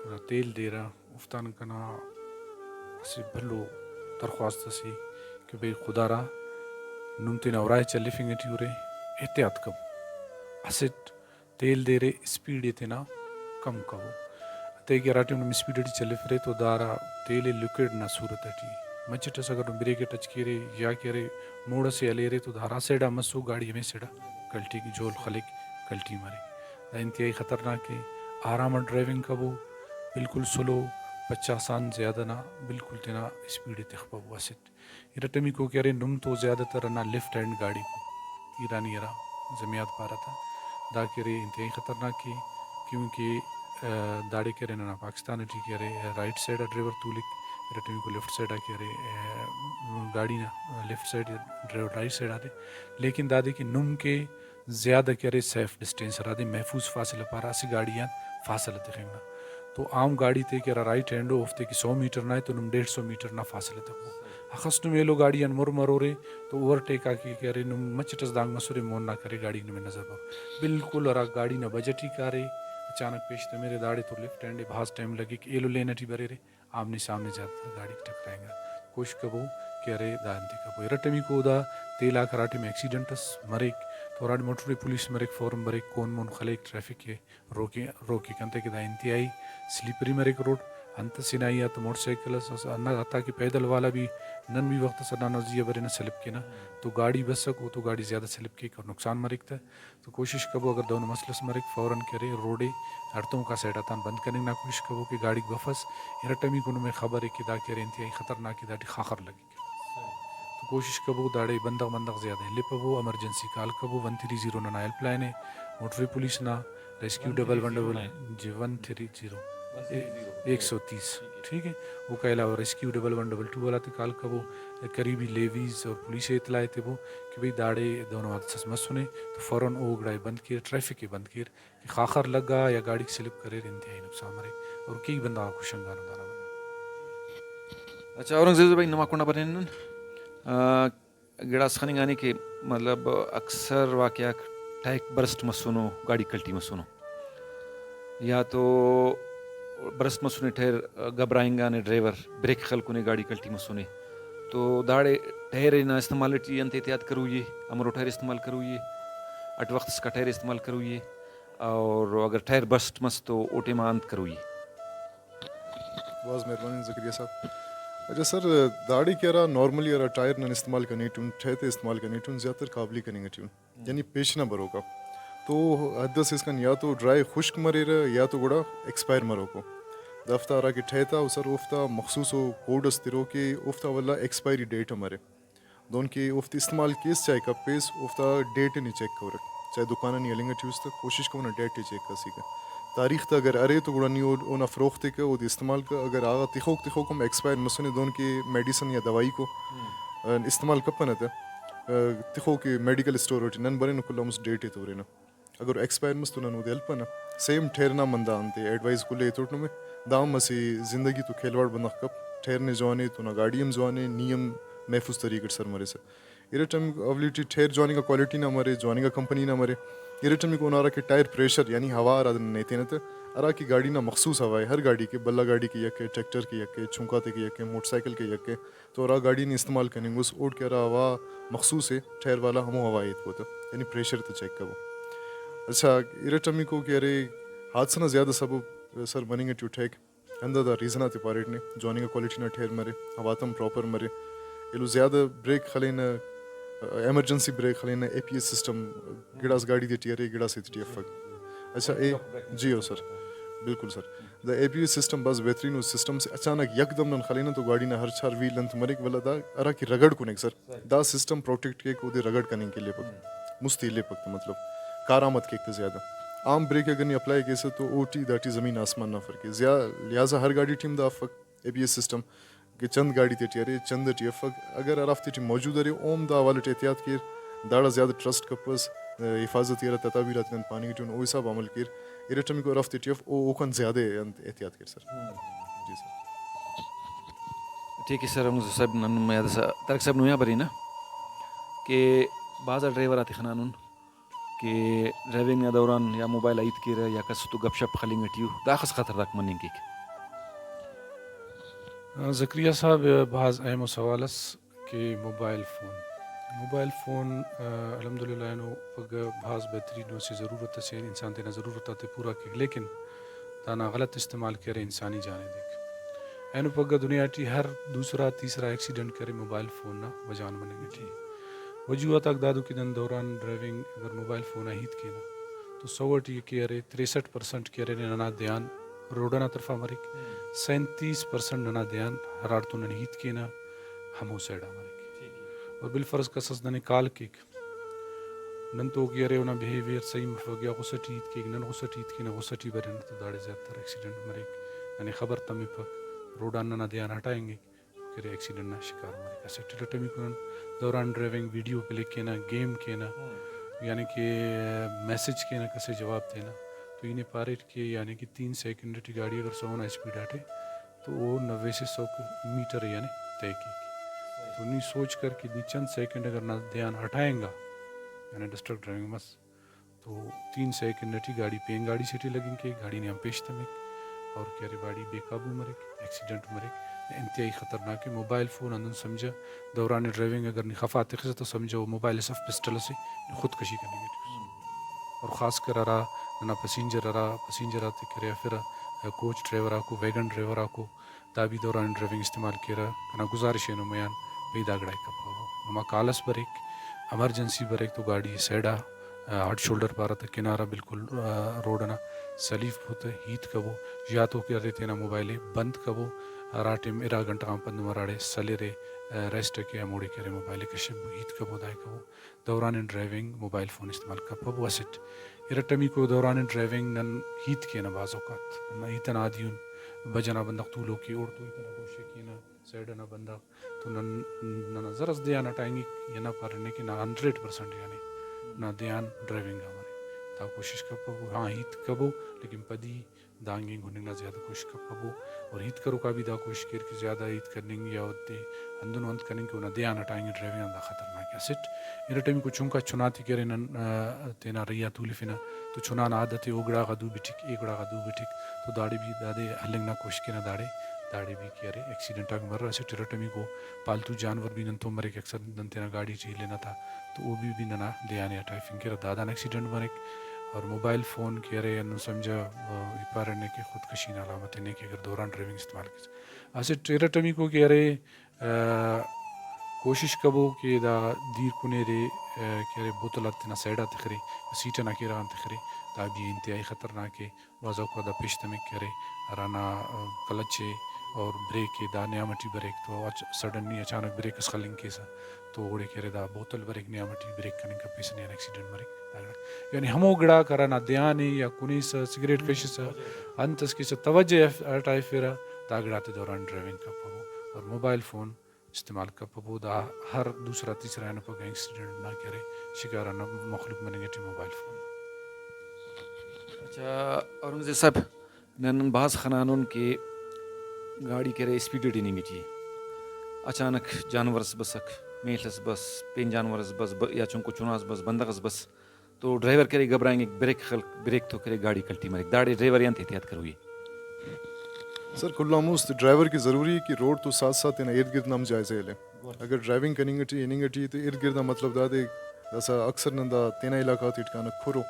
ہرا تیل دیرہ، اوفتان کنا اسہ بھلو درخواست اسے کہ بھئی خدا را نم تینا اُرائے چلیفنگ ٹی ارے، احتیاط کبو۔ اسٹ تیل دیرے، اسپیڈ ء تینا کم کبو۔ انتئے کہ ہرا ٹائم نم اسپیڈ ٹی چلیفرے تو دا ہرا تیل ء لکوئڈ نا صورت ٹی مچٹ ئس اگر نم بریک ءِ ٹچ کیرے یا کہ ارے موڑ ئسے ہلیرے تو دا ہرا سائیڈ آ مسو گاڑی ہمے سائیڈ آ کلٹی جول خلیک، کلٹی مریک۔ دا انتہائی خطرناک ءِ۔ آرام اٹ ڈرائیونگ کبو، بالکل سلو، پچاس آن زیادہ نا بالکل تینا اسپیڈ ءِ تخپبو اسٹ۔ ارٹمیکو کہ ارے نم تو زیادہ تر ہندا لیفٹ ہینڈ گاڑی ایرانی ہرا زمیات پارہ تا، دا کہ ارے انتہائی خطرناک ءِ، کیونکہ، آ، داڑے کہ ارے ننا پاکستان ٹی کہ ارے رائٹ سائیڈ آ ڈرائیور تولک، ارٹمیکو لیفٹ سائیڈ آ کہ ارے، آ، گاڑی نا left side driver right side آ دے، لیکن دادے کہ نم کہ زیادہ کہ ارے سیف ڈسٹینس ہرادے محفوظ فاصلہ پارہ، اسہ گاڑی آن فاصلہ تخنگ نا۔ تو عام گاڑی تے کہ ہرا رائٹ ہینڈ ءُ، اوفتے کہ سو میٹر نا ءِ تو نم ڈیڑھ سو میٹر نا فاصلہ تخبو۔ اخس نم ایلو گاڑی آن مر مرورے تو اوورٹیک آ کہ، کہ ارے نم مچٹ ئس دانگ مسرے مون نا کرے گاڑی نمے نظر بر۔ بالکل ہرا گاڑی نا بجٹ ای کارے، اچانک پیش تمرے داڑے تو لیفٹ ہینڈ ءِ بھاز ٹائم لگک، ایلو لین ٹی بریرے۔ آمنے سامنے زیادہ تر گاڑیک ٹکرائنگا۔ کوشش کبو کہ ارے دا انتے کبو۔ ارٹمیکو دا تیل آک ہراٹائم ایکسیڈنٹ ئس مریک تو ہراٹائم موٹروے پولیس مریک فوراً بریک، کون مون خلیک ٹریفک ءِ روکے، روکے کنتئے کہ دا انتہائی سلیپری مریک روڈ۔ انت ئسے نا ہی آ تو موٹر سائیکل ئس، ئس، ہندا حتیٰ کہ پیدل والا بھی نن بھی وخت ئس ہندا نا زی آ برینہ سلپ کینہ تو گاڑی بسک او تو گاڑی زیادہ سلپ کیک اور نقصان مریک تہ۔ تو کوشش کبو اگر دہنو مسئلہ ئس مریک فوراً کہ ارے روڈ ءِ ہڑتوم کا سائیڈ آتان بند کننگ نا کوشش کبو کہ گاڑیک بفس۔ ارٹمیکو نمے خبر ءِ کہ دا کہ ارے انتہائی خطرناک ءِ، داٹی خاخر لگک۔ تو کوشش کبو داڑے بندغ بندغ زیادہ الیپبو، ایمرجنسی کال کبو، ون تھری زیرو ننا ہیلپ لائن ءِ، موٹروے پولیس نا، ریسکیو ڈبل ون ڈبل، جی، ون تھری زیرو، ایک سو تیس، ٹھیک ہے۔ اوکا علاوہ rescue double one double to والا تے کال کبو، قریبی لیویز اور پولیس ءِ اطلاع ایتبو کہ بھئی داڑے دہنو حادثہ ئس مسنے تو فوراً او گڑائے بند کیر، ٹریفک ءِ بند کیر کہ خاخر لگا یا گاڑیک سلپ کریر انتہائی نقصان مریک اور کئی بندغ آک ہشنگانو دانا وجہ۔ اچھا اورنگزیب بھائی، نما کنڈا برینن، آ، گڑاس خننگانے کہ مطلب اکثر واقعہ ٹائر برسٹ مسونو، گاڑی کلٹی مسونو، یا تو برسٹ مسونے ٹائر، گھبرائنگانے ڈرائیور، بریک خلکونے گاڑی کلٹی مسونے، تو داڑے ٹائر نا استعمال ٹی انت احتیاط کروئی ءِ؟ امرو ٹائر استعمال کروئی ءِ؟ اٹ وخت اسکا ٹائر استعمال کروئی ءِ؟ اور اگر ٹائر برسٹ مس تو او ٹائما انت کروئی ءِ؟ بھاز مہربانی زکریا صاحب۔ اچھا سر، داڑے کہ ہرا نارملی ہرا ٹائر نن استعمال کنیٹن، ٹھے تے استعمال کنیٹن، زیادہ تر قابلی کننگ ٹی ان، یعنی پیش نا بروکا۔ تو حد اسے اسکان یا تو ڈرائے خشک مریرہ یا تو گڑا ایکسپائر مروکو۔ دافتا ہراکہ ٹھے تا او سر، اوفتا مخصوص او کوڈ اس تروکے، اوفتا ولدا ایکسپائری ڈیٹ ہم ارے۔ دہنکہ اوفتے استعمال کیس چاہے کپیس، اوفتا ڈیٹ ءِ نی چیک کرک۔ چاہے دکان آ نی ہلنگ ٹی اس تہ کوشش کر اونا ڈیٹ ءِ چیک کر سیکہ۔ تاریخ تہ اگر ارے تو گڑا نی او-، اونا فروخت ءِ کہ اودے استعمال کر، اگر آغا تخوک تخوک ہم ایکسپائر مسنے دہنکہ میڈیسن یا دوائی کو، آ، استعمال کپنہ تہ، آ، تخوک میڈیکل اسٹور ٹی نن برینہ کل آن مست ڈیٹ ءِ تورینہ۔ اگر ایکسپائر مس تو نن اودے ہلپنہ۔ سیم ٹھیر نا مندا انتے ایڈوائز کل ءِ ایتوٹ نمے۔ دا ہم اسہ زندگی تو کھیلواڑ بندغ کپ۔ ٹھیر نے جوان ءِ تو نا گاڑی ہم جوان ءِ، نی ہم محفوظ طریقہ ٹی سر مریسہ۔ ارٹمیکو اولیٹی ٹھیر جواننگا کوالٹی نا مرے، جواننگا کمپنی نا مرے۔ ارٹمیکو اونا ہراکہ ٹائر پریشر یعنی ہوا ہرا دے نن ایتینہ تہ، ہراکہ گاڑی نا مخصوص ہوا ءِ، ہر گاڑی کہ، بھلا گاڑی کہ یک ءِ، ٹریکٹر کہ یک ءِ، چنکاتے کہ یک ءِ، موٹر سائیکل کہ یک ءِ، تو ہرا گاڑی نے استعمال کننگ اس، اوڑکہ ہرا ہوا مخصوص ءِ، ٹائر والا ہمو ہوا ءِ ایتبو تہ، یعنی پریشر تہ چیک کبو۔ اچھا، ارٹمیکو کہ ارے حادثہ نا زیادہ سبب سر مننگ ٹی اٹھیک، ہندا دا ریزن آتے پاریٹ نے، جواننگا کوالٹی نا ٹائر مرے، ہوا تہ ہم پراپر مرے، ایلو زیادہ بریک خلینہ، ایمرجنسی بریک خلینہ، اے پی ایس سسٹم گڑاس گاڑی تیٹی ارے، گڑاس ایتیٹی افک۔ اچھا، اے، جی ہو سر، بالکل سر۔ دا اے پی ایس سسٹم بھاز بہترین ءُ۔ سسٹم سے اچانک یکدم نن خلینہ تو گاڑی نا ہر چار ویل انت مریک، ولدا دا ہراکہ رگڑ کنیک سر، the system protect cake, Uday رگڑ کننگ کے لیپک، مستی لیپک تہ مطلب کارآمد کیک تہ زیادہ۔ عام بریک اگر نی اپلائی کیسہ تو اوٹی داٹی زمین آسمان نا فرق ءِ۔ زیا-، لہٰذا ہر گاڑی ٹی ہم دا افک اے بی ایس سسٹم کہ چند گاڑی تیٹی ارے، چند ٹی افک، اگر ہرافتے ٹی موجود ارے اوہم دا حوالہ ٹی احتیاط کیر، داڑا زیادہ ٹرسٹ کپس، حفاظتی ہرا تدابیر آتے نن پاننگ ٹی ان او حساب عمل کیر، ارٹمیکو ہرافتے ٹی اف او اوکان زیادہ انت احتیاط کیر سر۔ جی سر۔ ٹھیک ہے سر، ہم صاحب نن یاد سا طارق صاحب نویا برینہ کہ بھاز آ ڈرائیور آتے خنانن کہ ڈرائیونگ نا دوران یا موبائل آ ہیت کیرہ یا کس تو گپ شپ خلنگ ٹی ءُ، داخس خطرناک مننگ کیک؟ آ، زکریا صاحب، بھاز اہم ءُ سوال اس کہ موبائل فون، موبائل فون، آ، الحمدللہ اینو پگہ بھاز بہترین ءُ اسہ ضرورت اسے، انسان تینا ضرورت آتے پورا کیک، لیکن دانا غلط استعمال کہ ارے انسانی جان ءِ دیک۔ اینو پگہ دنیا ٹی ہر دوسرا تیسرا ایکسیڈنٹ کرے موبائل فون نا وجہ غان مننگ ٹی۔ وجوہات آک دادو کہ نن دوران ڈرائیونگ اگر موبائل فون آ ہیت کینہ تو سو ٹی کہ ارے تریسٹھ پرسنٹ کہ ارے ننا دھیان روڈ ئنا طرفا مریک، سینتیس پرسنٹ ننا دھیان ہراڑتون نن ہیت کینہ ہمو سائیڈا مریک۔ اور بالفرض کس ئس ننے کال کیک، نن تو کہ ارے اونا بیہیویئر صحیح مفک یا غصہ ٹی ہیت کیک، نن غصہ ٹی ہیت کینہ، غصہ ٹی برینہ تو داڑے زیادہ تر ایکسیڈنٹ مریک۔ ننے خبر تمپک روڈ آن ننا دھیان ہٹائنگک، کہ ارے ایکسیڈنٹ نا شکار مریک۔ اسٹ ارٹمیکو نن دوران ڈرائیونگ ویڈیو پلے کینہ، گیم کینہ، یعنی کہ میسج کینہ، کسے جواب تینہ تو ای نے پاریٹ کہ یعنی کہ تین سیکنڈ ٹی گاڑی اگر سو نا اسپیڈ آٹے تو او نوے سے سو میٹر یعنی طے کیک۔ تو نی سوچ کر کہ نی چند سیکنڈ اگر نا دھیان ہٹائنگا، یعنی ڈسٹرکٹ ڈرائیونگ مس، تو تین سیکنڈ ٹی گاڑی پین گاڑی سے ٹی لگنگ کے، گاڑی نے آن پیش تمک اور کہ ارے گاڑی بے قابو مریک، ایکسیڈنٹ مریک، انتہائی خطرناک ءِ۔ موبائل فون ہندن سمجھہ دوران ڈرائیونگ اگر نی خفا تخسہ تو سمجھہ او موبائل اس اف پسٹل اسے، نی خودکشی کننگ ٹی۔ اور خاص کر ہرا ننا پسینجر ہرا، پسینجر آتے کہ ارے ہرفرہ، کوچ ڈرائیور آکو، ویگن ڈرائیور آکو، دا بھی دوران ڈرائیونگ استعمال کیرہ۔ کنا گزارش ءِ نمے آن بھئی دا گڑائے کپبو۔ نما کال اس بریک، ایمرجنسی بریک تو گاڑی سائیڈ آ، آ، ہارڈ شولڈر پارہ تہ کنارہ بالکل، آ، روڈ ئنا سلیف پو تہ ہیت کبو، یا تو کہ ارے تینا موبائل ءِ بند کبو، ہرا ٹائم ارا گھنٹہ غان پد نم ہراڑے سلرے، آ، ریسٹ ءِ کے ہموڑے کہ ارے موبائل ءِ کشبو، ہیت کبو، دائے کبو۔ دوران ڈرائیونگ موبائل فون استعمال کپبو۔ اسٹ ارٹمیکو دوران ڈرائیونگ نن ہیت کینہ بعض اوقات۔ ننا ہیت ئنا عادی ان، بج ئنا بندغ تولوک ءِ، اوڑتون ہیت ئنا کوشش کینہ، سائیڈ ئنا بندغ تو نن، ننا زرس دے آن ہٹائنگک، ای نا پارینے کہ نا ہنڈریڈ پرسنٹ یعنی نا دے آن ڈرائیونگ آ مرے۔ دا کوشش کپبو، ہاں ہیت کبو لیکن پدی دانگ اینگ ہننگ نا زیادہ کوشش کپبو۔ اور ہیت کروک آ بھی دا کوشش کیر کہ زیادہ ہیت کننگ یا اودے ہندنو انت کننگ کہ اونا دے آن ہٹائنگ ڈرائیونگ آن، دا خطرناک ءِ۔ اسٹ ارٹمیکو چنکا چنا تے کہ ارے نن، آ، تینا رہی آ تولفنہ تو چنا نا عادت ءِ او گڑاغا دو بٹک، اے گڑاغا دو بٹک تو داڑے بھی دادے ہلنگ نا کوشش کینہ، داڑے، داڑے بھی کہ ارے ایکسیڈنٹ آک مرہ۔ اسٹ ارٹمیکو پالتو جانور بھی نن تو مریک، اکثر نن تینا گاڑی ٹی ہلینہ تا تو او بھی، بھی ننا دے آنے ہٹائفنگ کیرہ، دادان ایکسیڈنٹ مریک۔ اور موبائل فون کہ ارے ہندن سمجھہ، آ، ای پارینے کہ خودکشی نا علامت ءِ نے کہ اگر دوران ڈرائیونگ استعمال کیسہ۔ اسٹ ارٹمیکو کہ ارے، آ، کوشش کبو کہ دا دیر کنیرے، آ، کہ ارے بوتل آتے تینا سائیڈ آ تخرے، سیٹ ئنا کیرغ آن تخرے، دا بھی انتہائی خطرناک ءِ۔ بعض اوقات دا پیش تمک کہ ارے ہرانا، آ، کلچ ءِ اور بریک ءِ دا نیام ٹی بریک تو اچ-، سڈنلی اچانک بریک اس خلنگ کیسہ تو اوڑے کہ ارے دا بوتل بریک نیام ٹی بریک کننگ کپیسہ، نیان ایکسیڈنٹ مریک۔ دا گڑا یعنی ہمو گڑاک ہرانا دے آن ءِ یا کنیسہ، سگریٹ کشسہ، انت اس کیسہ توجہ اف-، ہٹائفرہ، دا گڑاتے دوران ڈرائیونگ کپبو اور موبائل فون استعمال کپبو۔ دا ہر دوسرا تیسرا اینو پگہ ایکسیڈنٹ نا کہ ارے شکار ہندا مخلوق مننگ ٹی موبائل فون۔ اچھا، اورنگزیب صاحب، نن بھاز خنانن کہ گاڑی کہ ارے اسپیڈ ٹی ہننگ ٹی ءِ، اچانک جانور اس بسک، میڷ اس بس، پین جانور اس بس، ب-، یا چنکو چنا اس بس، بندغ اس بس، تو ڈرائیور کہ ارے گھبرائنگک، بریک خلک، بریک تو کہ ارے گاڑی کلٹی مریک، داڑے ڈرائیور ءِ انت احتیاط کروئی ءِ؟ سر، کل آن مست ڈرائیور کہ ضروری ءِ کہ روڈ تو ساتھ ساتھ تینا ارد گرد نا ہم جائزہ ءِ ہلے۔ اگر ڈرائیونگ کننگ ٹی، ہننگ ٹی تو ارد گرد نا مطلب دادے، داسا اکثر نن دا تینا علاقہ غاتے ٹی کانہ کھرو۔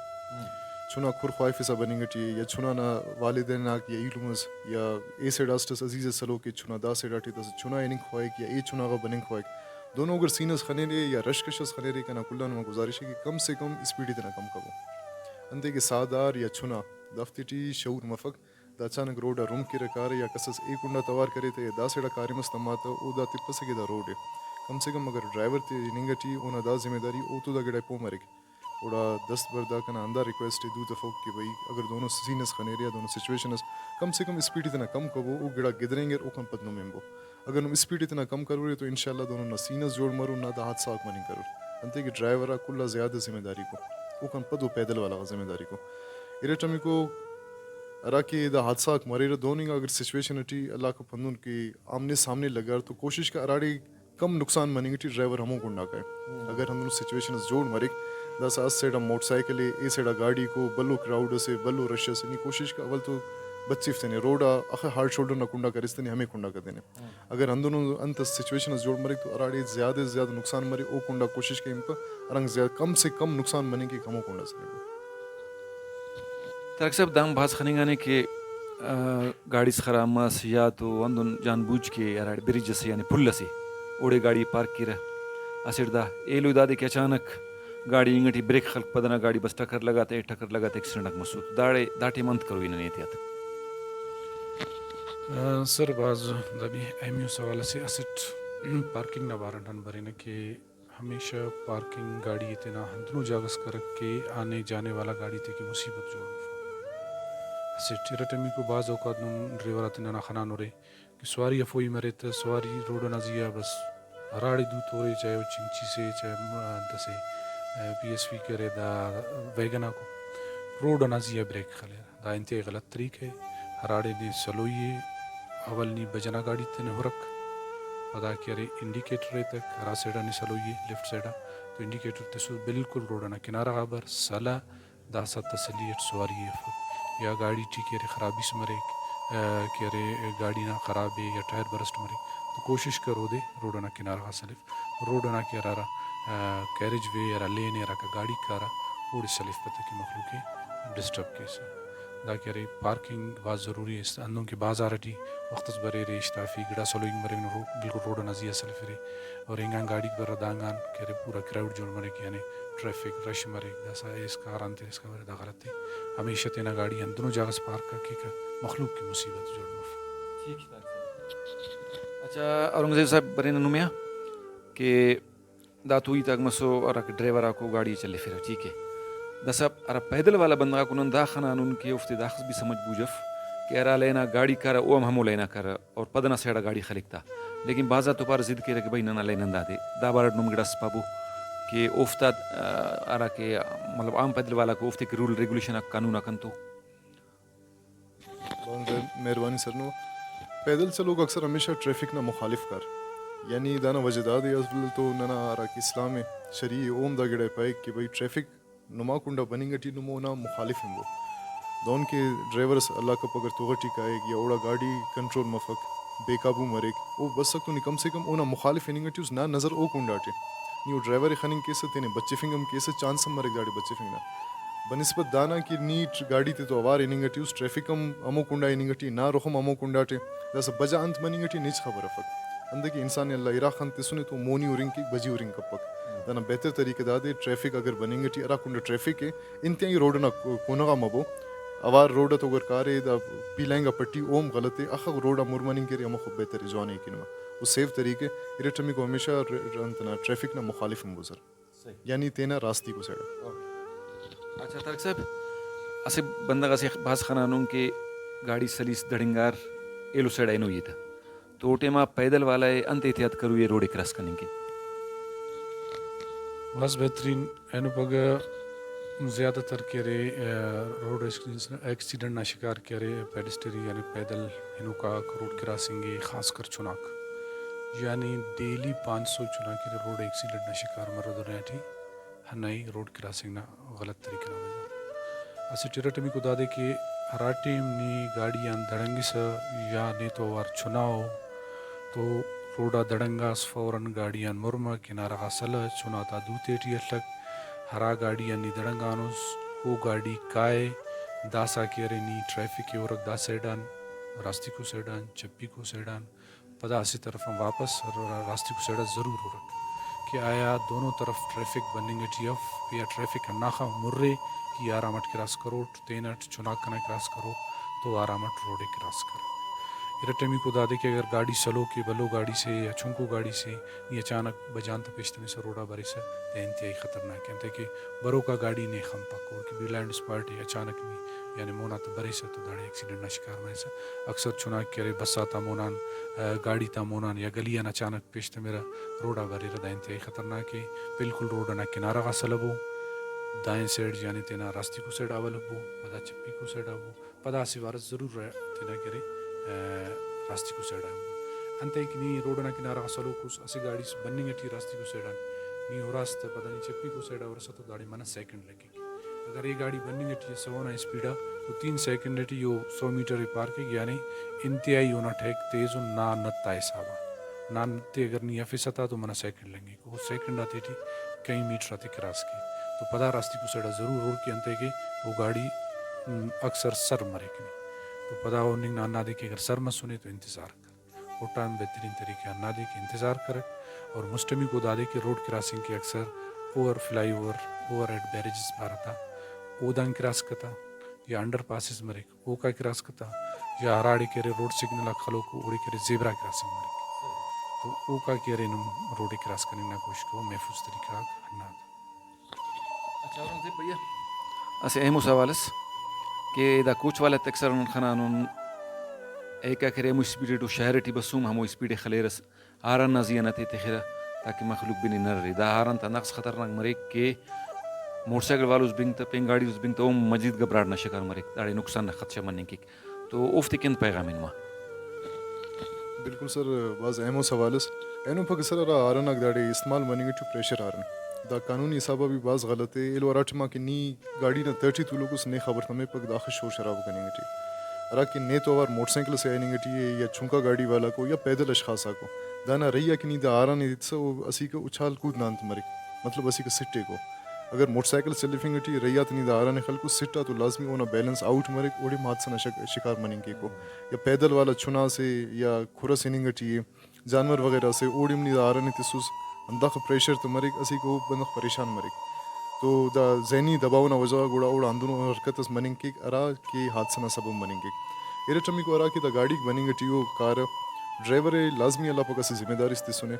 چنا کھر خواہفسا بننگ ٹی ءِ، یا چنا نا والدین آک یا ایلم اس یا اے سائیڈ آ اسٹ اس عزیز اس سلوک کہ چنا دا سائیڈ آٹی داسا چنا ہننگ خواہک یا اے چنا غا بننگ خواہک۔ دہنو اگر سین اس خنیرے یا رش کش اس خنیرے، کنا کل آن نما گزارش ءِ کہ کم سے کم اسپیڈ ءِ تینا کم کبو۔ انتئے کہ ساہدار یا چنا دافتے ٹی شعور مفک، دا اچانک روڈ آ رم کیرہ کارہ یا کس اس اے کنڈا توار کرے تہ یا دا سائیڈا کاریم اس تما تہ، او دا تپسہ کہ دا روڈ ءِ۔ کم سے کم اگر ڈرائیور تے ہننگ ٹی اونا دا ذمہ داری، او تو دا گڑا ءِ پہہ مریک۔ گڑا دست بر دا کنا ہندا ریکویسٹ ءِ دو تفوک کہ بھئی اگر دہنو سین اس خنیرے یا دہنو سچویشن اس، کم سے کم اسپیڈ ءِ تینا کم کبو، او گڑا گدرینگیر، اوکان پد نم ہنبو۔ اگر نم اسپیڈ ءِ تینا کم کرورے تو انشاءاللہ دہنو نا سین اس جوڑ مرو، نا دا حادثہ غاک مننگ کرور۔ انتئے کہ ڈرائیور آ کل آ زیادہ ذمہ داری کو، اوکان پد او پیدل والا غا ذمہ داری کو۔ ارٹمیکو ہراکہ دا حادثہ غاک مریرہ دہن انگا اگر سچویشن ٹی اللہ کپندن کہ آمنے سامنے لگار تو کوشش کہ ہراڑے کم نقصان مننگ ٹی ڈرائیور ہمو کنڈا کائے۔ اگر ہندنو سچویشن اس جوڑ مریک، داسا اسہ سائیڈ آ موٹر سائیکل ءِ، اے سائیڈ آ گاڑی کو، بھلو کراؤڈ اسے، بھلو رش اسے، نی کوشش کہ اول تو بچفتے نے، روڈ آ اخہ ہارڈ شولڈر نا کنڈا کریس تہ نے ہمے کنڈا کتینے۔ اگر ہندنو انت اس سچویشن اس جوڑ مریک تو ہراڑے زیادہ سے زیادہ نقصان مرے، او کنڈا کوشش کین پہ ہرانگ زیادہ، کم سے کم نقصان مننگ کہ ہمو کنڈا سے۔ طارق صاحب، دا ہم بھاز خننگانے کہ آ، گاڑی اس خراب مس یا تو ہندن جان بوجھ کے ہراڑے برج اسے یعنی پل اسے اوڑے گاڑی پارک کیرہ۔ اسٹ دا ایلو دادے کہ اچانک گاڑی انگٹی بریک خلک، پدنا گاڑی بس ٹکر لگا تے، ٹکر لگا تے ایکسیڈنٹ آک مسر۔ داڑے دا ٹائم انت کروئی ننے احتیاط؟ آ، سر، بھاز دا بھی اہمیو سوال اسے۔ اسٹ پارکنگ نا بارہ ٹی ہن برینہ کہ ہمیشہ پارکنگ گاڑی ءِ تینا ہندنو جاگہ اس کرک کہ آنے جانے والا گاڑی تے کہ مصیبت جوڑ مفک۔ اسٹ ارٹمیکو بھاز اوقات نم ڈرائیور آتے ننا خنانورے کہ سواری ہفوئی مرے تہ سواری روڈ ئنا زیہا بس ہراڑے دو تورے، چاہے او چنچی سے، چاہے م-، انت سے، پی ایس وی کرے دا ویگن آکو روڈ ئنا زیہا بریک خلیر۔ دا انتہائی غلط طریقہ ءِ۔ ہراڑے نے سلوئی ءِ، اول نی بج ئنا گاڑی تینے ہرک، پدا کہ ارے انڈیکیٹر ایتک، ہرا سائیڈ آ نے سلوئی ءِ، لیفٹ سائیڈ آ، تو انڈیکیٹر تسس، بالکل روڈ ئنا کنارہ غا بر، سلہ، داسہ تسلی اٹ سواری ءِ افک۔ یا گاڑی ٹی کہ ارے خرابیس مریک، آ، کہ ارے گاڑی نا خراب ءِ یا ٹائر برسٹ مریک، تو کوشش کر اودے روڈ ئنا کنارہ غا سلف۔ روڈ ئنا کہ ہرارا، آ، کیریج وے، ہرا لین ءِ، ہراکا گاڑی کارہ، اوڑے سلیفپہ تاکہ مخلوق ءِ ڈسٹرب کیسہ۔ دا کہ ارے پارکنگ بھاز ضروری ءِ، ہندن کہ بازار ٹی وخت اس بریرے، اشتافی گڑاس ہلوئنگ مریوہ، رو-، بالکل روڈ ئنا زیہا سلفرے اور اینگان گاڑیک برہ دانگان کہ ارے پورا کراؤڈ جوڑ مریک، یعنی ٹریفک رش مریک، داسہ ایسکا ہرا انت ایسکا برے، دا غلط ءِ۔ ہمیشہ تینا گاڑی ہندنو جاگہ اس پارک کیکہ مخلوق کہ مصیبت جوڑ مف۔ ٹھیک ءِ۔ اچھا، اورنگزیب صاحب، برینہ نمے آ کہ دا تو ہیت آک مسو ہراکہ ڈرائیور آکو گاڑی ءِ چلیفرہ، ٹھیک ءِ۔ داسہ ہرا پیدل والا بندغ آکو نن دا خنانن کہ اوفتے داخس بھی سمجھ بوجھ اف کہ ہرا لین آ گاڑی کارہ او ہم ہمو لین آ کارہ اور پد ئنا سائیڈ آ گاڑی خلیک تا، لیکن بھازا تو پارہ ضد کیرہ کہ بھئی ننا لین ہندادے۔ دا بارٹ نم گڑاس پابو کہ اوفتا، آ، ہراکہ مطلب عام پیدل والا کو اوفتے کہ رول ریگولیشن آک قانون آک انتو؟ بھاز مہربانی سر۔ نو پیدل چلوک اکثر ہمیشہ ٹریفک نا مخالف کار، یعنی دانا وجہ دادے، اصل تو ننا ہراکہ اسلام ءِ، شریعہ ءِ، اوہم دا گڑا ءِ پائک کہ بھئی ٹریفک نما کنڈا بننگ ٹی نم اونا مخالف ہنبو۔ دہن کہ ڈرائیور اس اللہ کپ اگر تغ ٹی کائک یا اوڑا گاڑی کنٹرول مفک، بے قابو مریک، او بسک تو نی کم سے کم اونا مخالف ہننگ ٹی اس، نا نظر او کنڈا ٹی۔ نی او ڈرائیور ءِ خننگ کیسہ، تینے بچفنگ ہم کیسہ، چانس ہم مریک داڑے بچفنگ نا۔ بنسبت دانا کہ نی ٹ-، گاڑی تے تو اوار ہننگ ٹی اس، ٹریفک ہم ہمو کنڈا ہننگ ٹی، نا رخ ہم ہمو کنڈا ٹی، داسہ بجا انت مننگ ٹی نے ہچ خبر افک۔ انتئے کہ انسان ءِ اللہ اراخان تسنے تو مونی ہرنگ کیک، بجی ہرنگ کپک۔ دانا بہتر طریقہ دادے، ٹریفک اگر بننگ ٹی ہرا کنڈ ٹریفک ءِ، انتہائی روڈ نا کو-، کونغا مبو۔ اوار روڈ تو اگر کارے، دا پی لائن آ پٹی اوہم غلط ءِ، اخہ روڈ آ مر مننگ کہ ارے ہموخہ بہتر ءِ، جوان ءِ، ہیکن ما۔ او سیف طریقہ ءِ، ارٹمیکو ہمیشہ ر-، ر-، انت نا ٹریفک نا مخالف ہم بزر۔ صحیح۔ یعنی تینا راستیکو سائیڈ آ۔ اوکے۔ اچھا طارق صاحب، اسہ بندغ اسے بھاز خنانن کہ گاڑی سلیس دڑنگار ایلو سائیڈ آ ہنوئی ءِ تہ، تو او ٹائما پیدل والا ءِ انت احتیاط کروئی ءِ روڈ ءِ کراس کننگ کن؟ بھاز بہترین۔ اینو پگہ زیادہ تر کہ ارے، آ، روڈ ایکسیڈنٹ، ایکسیڈنٹ نا شکار کہ ارے پیڈسٹری یعنی پیدل ہنوک آک، روڈ کراسنگ ءِ، خاص کر چناک، یعنی ڈیلی پانچ سو چنا کہ ارے روڈ ایکسیڈنٹ نا شکار مرو دنیا ٹی، ہندا ہی روڈ کراسنگ نا غلط طریقہ نا وجہ۔ اسٹ ارٹمیکو دادے کہ ہرا ٹائم نی گاڑی آن دڑنگسہ یا نیتو اوار چنا ءُ تو روڈا دڑنگاس، فوراً گاڑی آن مر مہ، کنارہ غا سلہ، چنا تا دو تیٹی ہلک۔ ہرا گاڑی آن نی دڑنگانس، او گاڑی کائے، داسہ کہ ارے نی ٹریفک ءِ ہرک دا سائیڈ آن، راستیکو سائیڈ آن، چپیکو سائیڈ آن، پدا اسہ طرف آن واپس را-، راستیکو سائیڈ آ ضرور ہرک کہ آیا دونوں طرف ٹریفک بننگ ٹی اف یا ٹریفک ہنداخہ مرے کہ آرام اٹ کراس کروٹ، تینٹ چناک کنا کراس کرو تو آرام اٹ روڈ ءِ کراس کر۔ ارٹمیکو دادے کہ اگر گاڑی سلوک ءِ، بھلو گاڑی سے یا چنکو گاڑی سے، نی اچانک بجان تہ پیش تمسہ روڈا بریسہ تہ انتہائی خطرناک ءِ، انتئے کہ بروکا گاڑی نے خنپک، اوڑکہ بلائنڈ اسپاٹ ءِ، اچانک نی یعنی مونا تہ بریسہ تو داڑے ایکسیڈنٹ نا شکار مریسہ۔ اکثر چناک کہ ارے بس آتا مونان، آ، گاڑی تا مونان یا گلی آن اچانک پیش تمرہ، روڈا بریرہ، دا انتہائی خطرناک ءِ۔ بالکل روڈ ئنا کنارہ غا سلبو، دائیں سائیڈ یعنی تینا راستیکو سائیڈ آ ولبو، پدا چپیکو سائیڈ آ بو، پدا اسہ وارس ضرور را-، تینا کہ ارے، آ، راستیکو سائیڈ آ بو۔ انتئے کہ نی روڈ ئنا کنارہ غا سلوکوس، اسہ گاڑی اس بننگ ٹی راستیکو سائیڈ آن، نی ہراس تہ پدا نی چپیکو سائیڈ آ ہرسہ تو داڑے منہ سیکنڈ لگک۔ اگر اے گاڑی بننگ ٹی اسہ اونا اسپیڈ آ تو تین سیکنڈ ٹی او سو میٹر ءِ پار کیک، یعنی انتہائی اونا ٹھیک تیز ءُ نا نت آ حساب آ۔ نا نت ءِ اگر نی ہرفسہ تا تو منہ سیکنڈ لنگک، او سیکنڈ آتے ٹی کئی میٹر آتے کراس کے تو پدا راستیکو سائیڈ آ ضرور ہر کہ انتئے کہ او گاڑی، م، اکثر سر مریک نے۔ تو پدا او ننگ نا ہندادے کہ اگر سر مسنے تو انتظار کر۔ او ٹائم بہترین طریقہ ہندادے کہ انتظار کرک۔ اور مسٹمیکو دادے کہ روڈ کراسنگ کہ اکثر over flyover, overhead bridges پارہ تا، اودان کراس کتا یا انڈر پاسز مریک، اوکا کراس کتا، یا ہراڑے کہ ارے روڈ سگنل آک خلوکو، اوڑے کہ ارے زیبرا کراسنگ مریک، تو اوکا کہ ارے نم روڈ ئے کراس کننگ نا کوشش کبو، محفوظ طریقہ غاک ہندا۔ اچھا، اورنگزیب بھیا، اسہ اہمو سوال اس کہ دا کوچ والہ تے اکثر ہم خنانن، ایکا کہ ارے ہمو اسپیڈ اٹ او شہر ٹی بسوم ہمو اسپیڈ ئے خلیرس، ہارن نا زیہا نت ئے تخرہ تاکہ مخلوق بننگ نہ ارے۔ دا ہارن تا نقص خطرناک مریک کہ موٹر سائیکل والوس بنگ تہ، پین گاڑی اس بنگ تہ، اوم مزید گھبراہٹ نا شکار مریک، داڑے نقصان نا خدشہ مننگ کیک۔ تو اوفتے کن پیغام ہنما۔ بالکل سر، بھاز اہمو سوال اس۔ اینو پھگہ سر، ہرا ہارن آک داڑے استعمال مننگ ٹی پریشر ہارن، دا قانونی حسابا بھی بھاز غلط ءِ۔ ایلو ہرا ٹائما کہ نی گاڑی نا تہٹی تولوکس نے خبر تمپک داخہ شور شرابہ کننگ ٹی۔ ہراکہ نے تو اوار موٹر سائیکل ئسے آ ہننگ ٹی ءِ یا چنکا گاڑی والاکو یا پیدل اشخاص آکو، دانا رہی آ کہ نی دا ہارن ئے تسہ او اسیکہ اچھال کود نا انت مریک، مطلب اسیکہ سٹیکو۔ اگر موٹر سائیکل چلیفنگ ٹی رہی آ تہ نی دا ہارن ئے خلکوس سٹ آ تو لازمی اونا بیلنس آؤٹ مریک، اوڑے ہم حادثہ نا شک-، شکار مننگ کیکو۔ یا پیدل والا چنا سے یا کھر ئسے ہننگ ٹی ءِ، جانور وغیرہ سے، اوڑے ہم نی دا ہارن ئے تسس، ہنداخہ پریشر تہ مریک، اسیکہ او بندغ پریشان مریک۔ تو دا ذہنی دباؤ نا وجہ غا گڑا اوڑا ہندنو حرکت اس مننگ کیک ہرا کہ حادثہ نا سبب مننگ کیک۔ ارٹمیکو ہرا کہ دا گاڑیک بننگ ٹی او کارہ، ڈرائیور ئے لازمی اللہ پاک اسہ ذمہ داری اس تسنے۔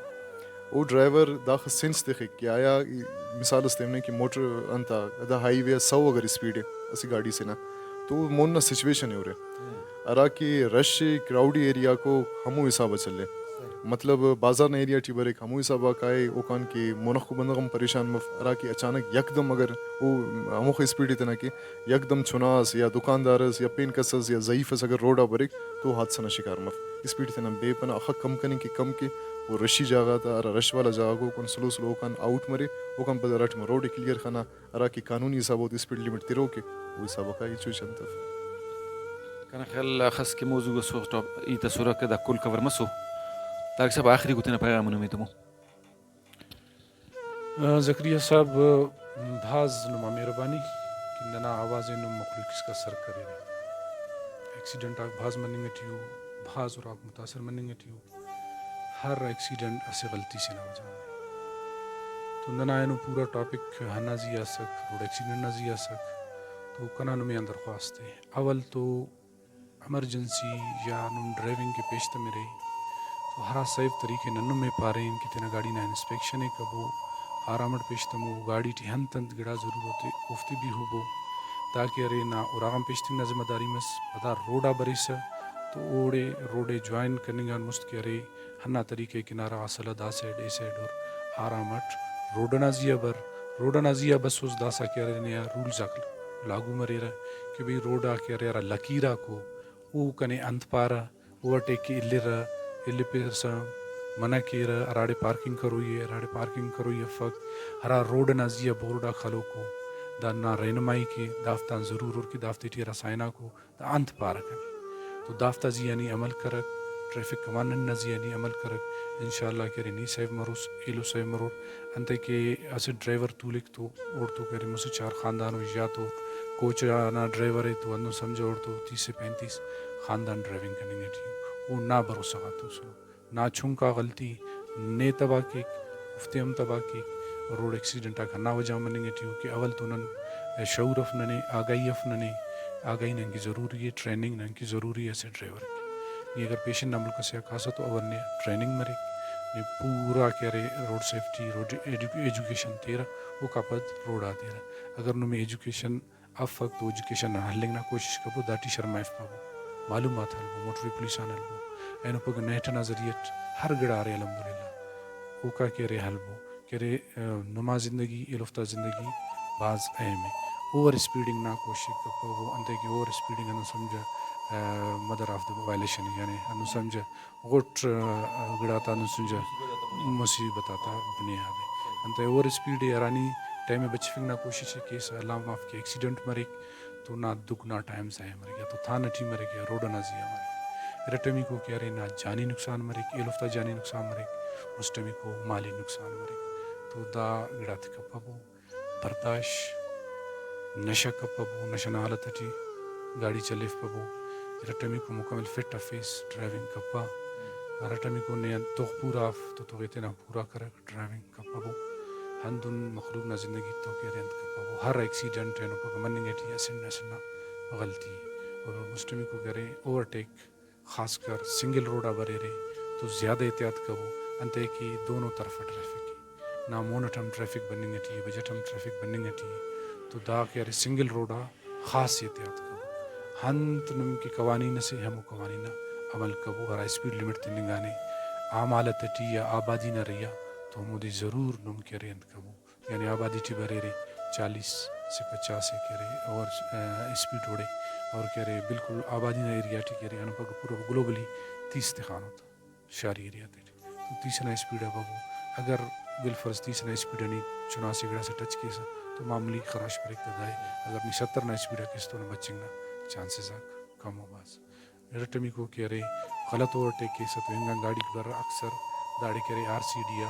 او ڈرائیور داخہ سینس تخک کہ آیا ای مثال اس تمنے کہ موٹر انتا دا ہائی وے آ سو اگر اسپیڈ ءِ اسہ گاڑی سے نا تو مون نا سچویشن ءِ ہُرے۔ ہراکہ رش ءِ، کراؤڈی ایریاکو ہمو حساب ءَ چلے۔ مطلب بازار نا ایریا ٹی بریک ہمو حساب آ کائے، اوکان کہ مونخکو بندغ ہم پریشان مف، ہراکہ اچانک یکدم اگر او ہموخہ اسپیڈ ءِ تینا کہ یکدم چنا ئس یا دکاندار ئس یا پین کس ئس یا ضعیف ئس اگر روڈ آ بریک تو حادثہ نا شکار مف۔ اسپیڈ تینا بے پنا اخہ کم کننگ کہ کم کے، او رشی جاگہ تا ہرا رش والا جاگہ کو اوکان سلو سلو اوکان آؤٹ مرے، اوکان پد ہرا ٹائما روڈ ءِ کلیئر خنا، ہراکہ قانونی حساب اودے اسپیڈ لمٹ تروک ءِ، او حساب آ کائے، ہچو ہچ انت اف۔ کنا خیال آ خس کہ موضوع اس ٹاپ-، ہیت اس ہرک دا کل کور مسو۔ طارق صاحب، آخری کو تینا پیغام نمے تمو۔ آ، زکریا صاحب، بھاز نما مہربانی کہ ننا آواز ءِ نم مخلوق اسکا سر کریرے۔ ایکسیڈنٹ آک بھاز مننگ ٹی ءُ، بھاز اراک متاثر مننگ ٹی ءُ۔ ہر ایکسیڈنٹ اسہ غلطی سے نا وجہ غان ءِ۔ تو ننا اینو پورا ٹاپک ہندا زی آ اسک، روڈ ایکسیڈنٹ نا زی آ اسک۔ تو کنا نمے آن درخواست ءِ، اول تو ایمرجنسی یا نم ڈرائیونگ کہ پیش تمرے تو ہرا سیف طریقہ نن نمے پارین کہ تینا گاڑی نا انسپیکشن ءِ کبو، آرام اٹ پیش تمو، گاڑی ٹی انت انت گڑا ضرورت ءِ اوفتے بھی ہبو، تاکہ ارے نا اراغان پیش تنگ نا ذمہ داری مس، پدا روڈ آ بریسہ تو اوڑے روڈ ءِ جوائن کننگ آن مست کہ ارے ہندا طریقہ ءِ کنارہ غا سلہ دا سائیڈ اے سائیڈ ہُر، آرام اٹ روڈ ئنا زی آ بر، روڈ ئنا زی آ بسوس داسہ کہ ارے نے آ رولز آک لاگو مریرہ کہ بھئی روڈ آ کہ ارے ہرا لکیر آکو او کنے انت پارہ، او اٹے کہ الرہ، الپسہ منع کیرہ، ہراڑے پارکنگ کروئی ءِ، ہراڑے پارکنگ کروئی افک، ہرا روڈ ئنا زی آ بورڈ آک خلوکو، دانا رہنمائی کے، دافتان ضرور ہُر کہ دافتے ٹی ہرا سائن آکو، دا انت پارہ کنے۔ تو دافتا زی آ نی عمل کرک، ٹریفک کمانڈنٹ نا زی آ نی عمل کرک، انشاءاللہ کہ ارے نی سیو مروس، ایلو سیو مرور، انتئے کہ اسہ ڈرائیور تولک تو اوڑتو کہ ارے مسہ چار خاندان و یا تو کوچ ئنا ڈرائیور ءِ تو ہندن سمجھہ اوڑتو تیس سے پینتیس خاندان ڈرائیونگ کننگ ٹی ءُ، او نا بھروسہ غاتوسنو۔ نا چنکا غلطی نے تباہ کیک، اوفتے ہم تباہ کیک۔ روڈ ایکسیڈنٹ آک ہندا وجہ غان مننگ ٹی ءُ کہ اول تو نن شعور اف ننے، آگاہی اف ننے، آگاہی ننکہ ضروری ءِ، ٹریننگ ننکہ ضروری ءِ اسہ ڈرائیور کہ۔ نی اگر پیشن نا ملک ئسے آ کاسہ تو اول نے ٹریننگ مریک، نے پورا کہ ارے روڈ سیفٹی، روڈ ایڈو-، ایجوکیشن تیرہ، اوکا پد روڈ آ تیرہ۔ اگر نمے ایجوکیشن افک تو ایجوکیشن نا ہلنگ نا کوشش کبو، داٹی شرمائفپبو، معلومات ہلبو، موٹروے پولیس آن ہلبو، اینو پگہ نیٹ ئنا ذریعہ اٹ ہر گڑا ارے الحمدللہ اوکا کہ ارے ہلبو کہ ارے، آ، نما زندگی ایلوفتا زندگی بھاز اہم ءِ۔ اوور اسپیڈنگ نا کوشش کپبو، انتئے کہ اوور اسپیڈنگ ہندن سمجھہ، آ، مدر آف دا وائلیشن، یعنی ہندن سمجھہ غٹ، آ، گڑاتا ہندن سمجھہ مصیبت آتا بنیاد ءِ۔ انتئے اوور اسپیڈ ءِ ہرانی ٹائم ءِ بچفنگ نا کوشش ءِ کیسہ، اللہ معاف کے ایکسیڈنٹ مریک تو نا دگنا ٹائم ضائع مریک، یا تو تھانہ ٹی مریک یا روڈ ئنا زی آ مریک۔ ارٹمیکو کہ ارے نا جانی نقصان مریک، ایلوفتا جانی نقصان مریک، مسٹمیکو مالی نقصان مریک۔ تو دا گڑاتے کپبو، برداشت، نشہ کپبو، نشہ نا حالت ٹی گاڑی چلیفپبو۔ ارٹمیکو مکمل فٹ افیس، ڈرائیونگ کپہ۔ ارٹمیکو نے انت تغ پورا اف تو تغ ءِ تینا پورا کرک، ڈرائیونگ کپبو۔ ہندن مخلوق نا زندگی تو کہ ارے انت کپبو۔ ہر ایکسیڈنٹ اینو پک مننگ ٹی اسہ نہ اسہ نا غلطی ءِ۔ اور مسٹمیکو کہ ارے اوورٹیک، خاص کر سنگل روڈ آ بریرے تو زیادہ احتیاط کبو، انتئے کہ دونوں طرف ٹریفک ءِ۔ نا مون اٹ ہم ٹریفک بننگ ٹی ءِ، بجٹ ہم ٹریفک بننگ ٹی ءِ، تو دا کہ ارے سنگل روڈ آ خاص احتیاط کبو۔ انت نم کہ قوانین اسے، ہمو قوانین آ عمل کبو۔ ہرا اسپیڈ لمٹ تننگانے عام حالت ٹی یا آبادی نا رہی آ تو ہمودے ضرور نم کہ ارے انت کبو۔ یعنی آبادی ٹی بریرے چالیس سے پچاس ءِ کہ ارے اور، آ، اسپیڈ اوڑے اور کہ ارے بالکل آبادی نا ایریا ٹی کہ ارے ہندا پگہ پورا گلوبلی تیس تخانو تا شاری ایریا تیٹی۔ تو تیس ئنا اسپیڈ آ ببو۔ اگر بالفرض تیس ئنا اسپیڈ آ نی چنا اسہ گڑاس آ ٹچ کیسہ تو معمولی خراش بریک تا دائے۔ اگر نی ستر نا اسپیڈ آ کیس تو اونا بچنگ نا چانسز آک کم ءُ بھاز۔ ارٹمیکو کہ ارے غلط اوورٹیک کیسہ تو انگان گاڑیک بر اکثر داڑے کہ ارے آر سی ڈی آ،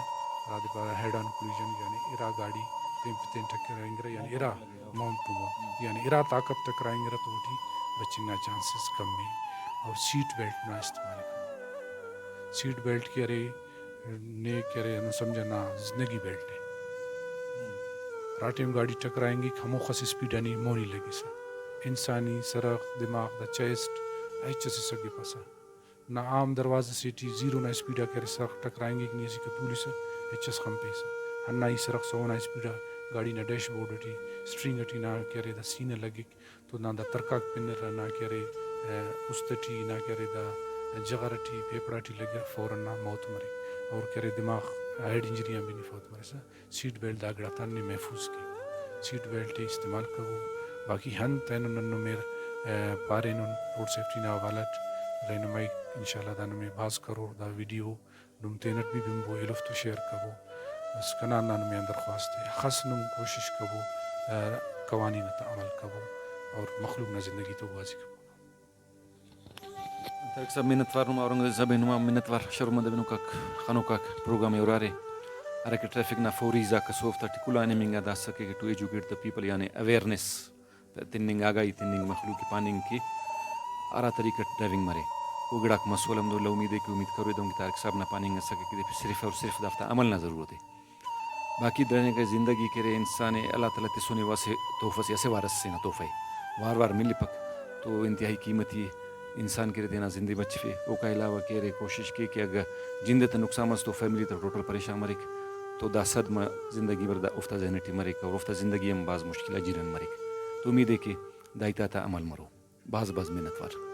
ہرادے پارہ ہیڈ آن کولیژن، یعنی ارا گاڑی تین پہ تین ٹکرائنگرہ، یعنی ارا مون ٹو مون، یعنی ارا طاقت ٹکرائنگرہ تو اوٹی بچنگ نا چانسز کم ءِ۔ اور سیٹ بیلٹ نا استعمال ءِ کم۔ سیٹ بیلٹ کہ ارے نے کہ ارے ہندن سمجھہ نا زندگی بیلٹ ءِ۔ ہراٹائم گاڑی ٹکرائنگک ہموخس اسپیڈ آ نی مونی لگسہ انسانی سرخ، دماغ، دا چیسٹ ہچ اسہ سگپسہ۔ نا عام دروازہ سے ٹی زیرو نا اسپیڈ آ کہ ارے سرخ ٹکرائنگک نی اسیکہ تولسہ ہچس خنپیسہ۔ ہندا ای سرخ سو نا اسپیڈ آ گاڑی نا dash board T string T نا کہ ارے دا سینہ لگک تو نا دا ترکاک پنرہ، نا کہ ارے، آ، است ٹی نا کہ ارے دا جغر ٹی پھیپڑا ٹی لگرہ فوراً نا موت مریک۔ اور کہ ارے دماغ ہیڈ انجری آن بھی نی فوت مریسہ۔ سیٹ بیلٹ دا گڑاتان نے محفوظ کے۔ سیٹ بیلٹ ءِ استعمال کبو۔ باقی ہند تینن نن نمے، آ، پارینن روڈ سیفٹی نا حوالہ اٹ رہنمائی انشاءاللہ دا نمے بھاز کرور۔ دا ویڈیو نم تینٹ بھی بنبو، ایلوفتو شیئر کبو۔ بس کنا ہندا نمے آن درخواست ءِ، اخس نم کوشش کبو، آ، قوانین تا عمل کبو اور مخلوق نا زندگی تو گوازی کبو۔ طارق صاحب منت وار، نما اورنگزیب صاحب نما منت وار، شروم دبنوکاک، خنوکاک پروگرام ءِ ارارے، ہراکہ ٹریفک نا فوریز آک اسو، اوفتا ٹی کل آن ہننگ آ داسہ کہ ٹو ایجوکیٹ دا پیپل، یعنی اویئرنیس تننگ، آگاہی تننگ، مخلوق ءِ پاننگ کہ ہرا طریقہ اٹ ڈرائیونگ مرے او گڑاک مسو۔ الحمدللہ امید ءِ کہ امید کروئے دہنکہ طارق صاحب نا پاننگ اسکہ کہ دے صرف اور صرف دافتا عمل نا ضرورت ءِ۔ باقی دنیگہ زندگی کہ ارے انسان ءِ اللہ تعالیٰ تسنے و اسہ تحفہ سے، اسہ وار اسے نا تحفہ ءِ وار وار ملپک تو انتہائی قیمتی ءِ۔ انسان کہ ارے تینا زندے بچفے، اوکا علاوہ کہ ارے کوشش کے کہ اگہ جند تہ نقصان مس تو فیملی تہ ٹوٹل پریشان مریک، تو دا صدمہ زندگی بھر دا اوفتا ذہن ٹی مریک اور اوفتا زندگی ہم بھاز مشکل آ جیرن مریک۔ تو امید ءِ کہ دا ہیت آتا عمل مرو۔ بھاز بھاز منت وار۔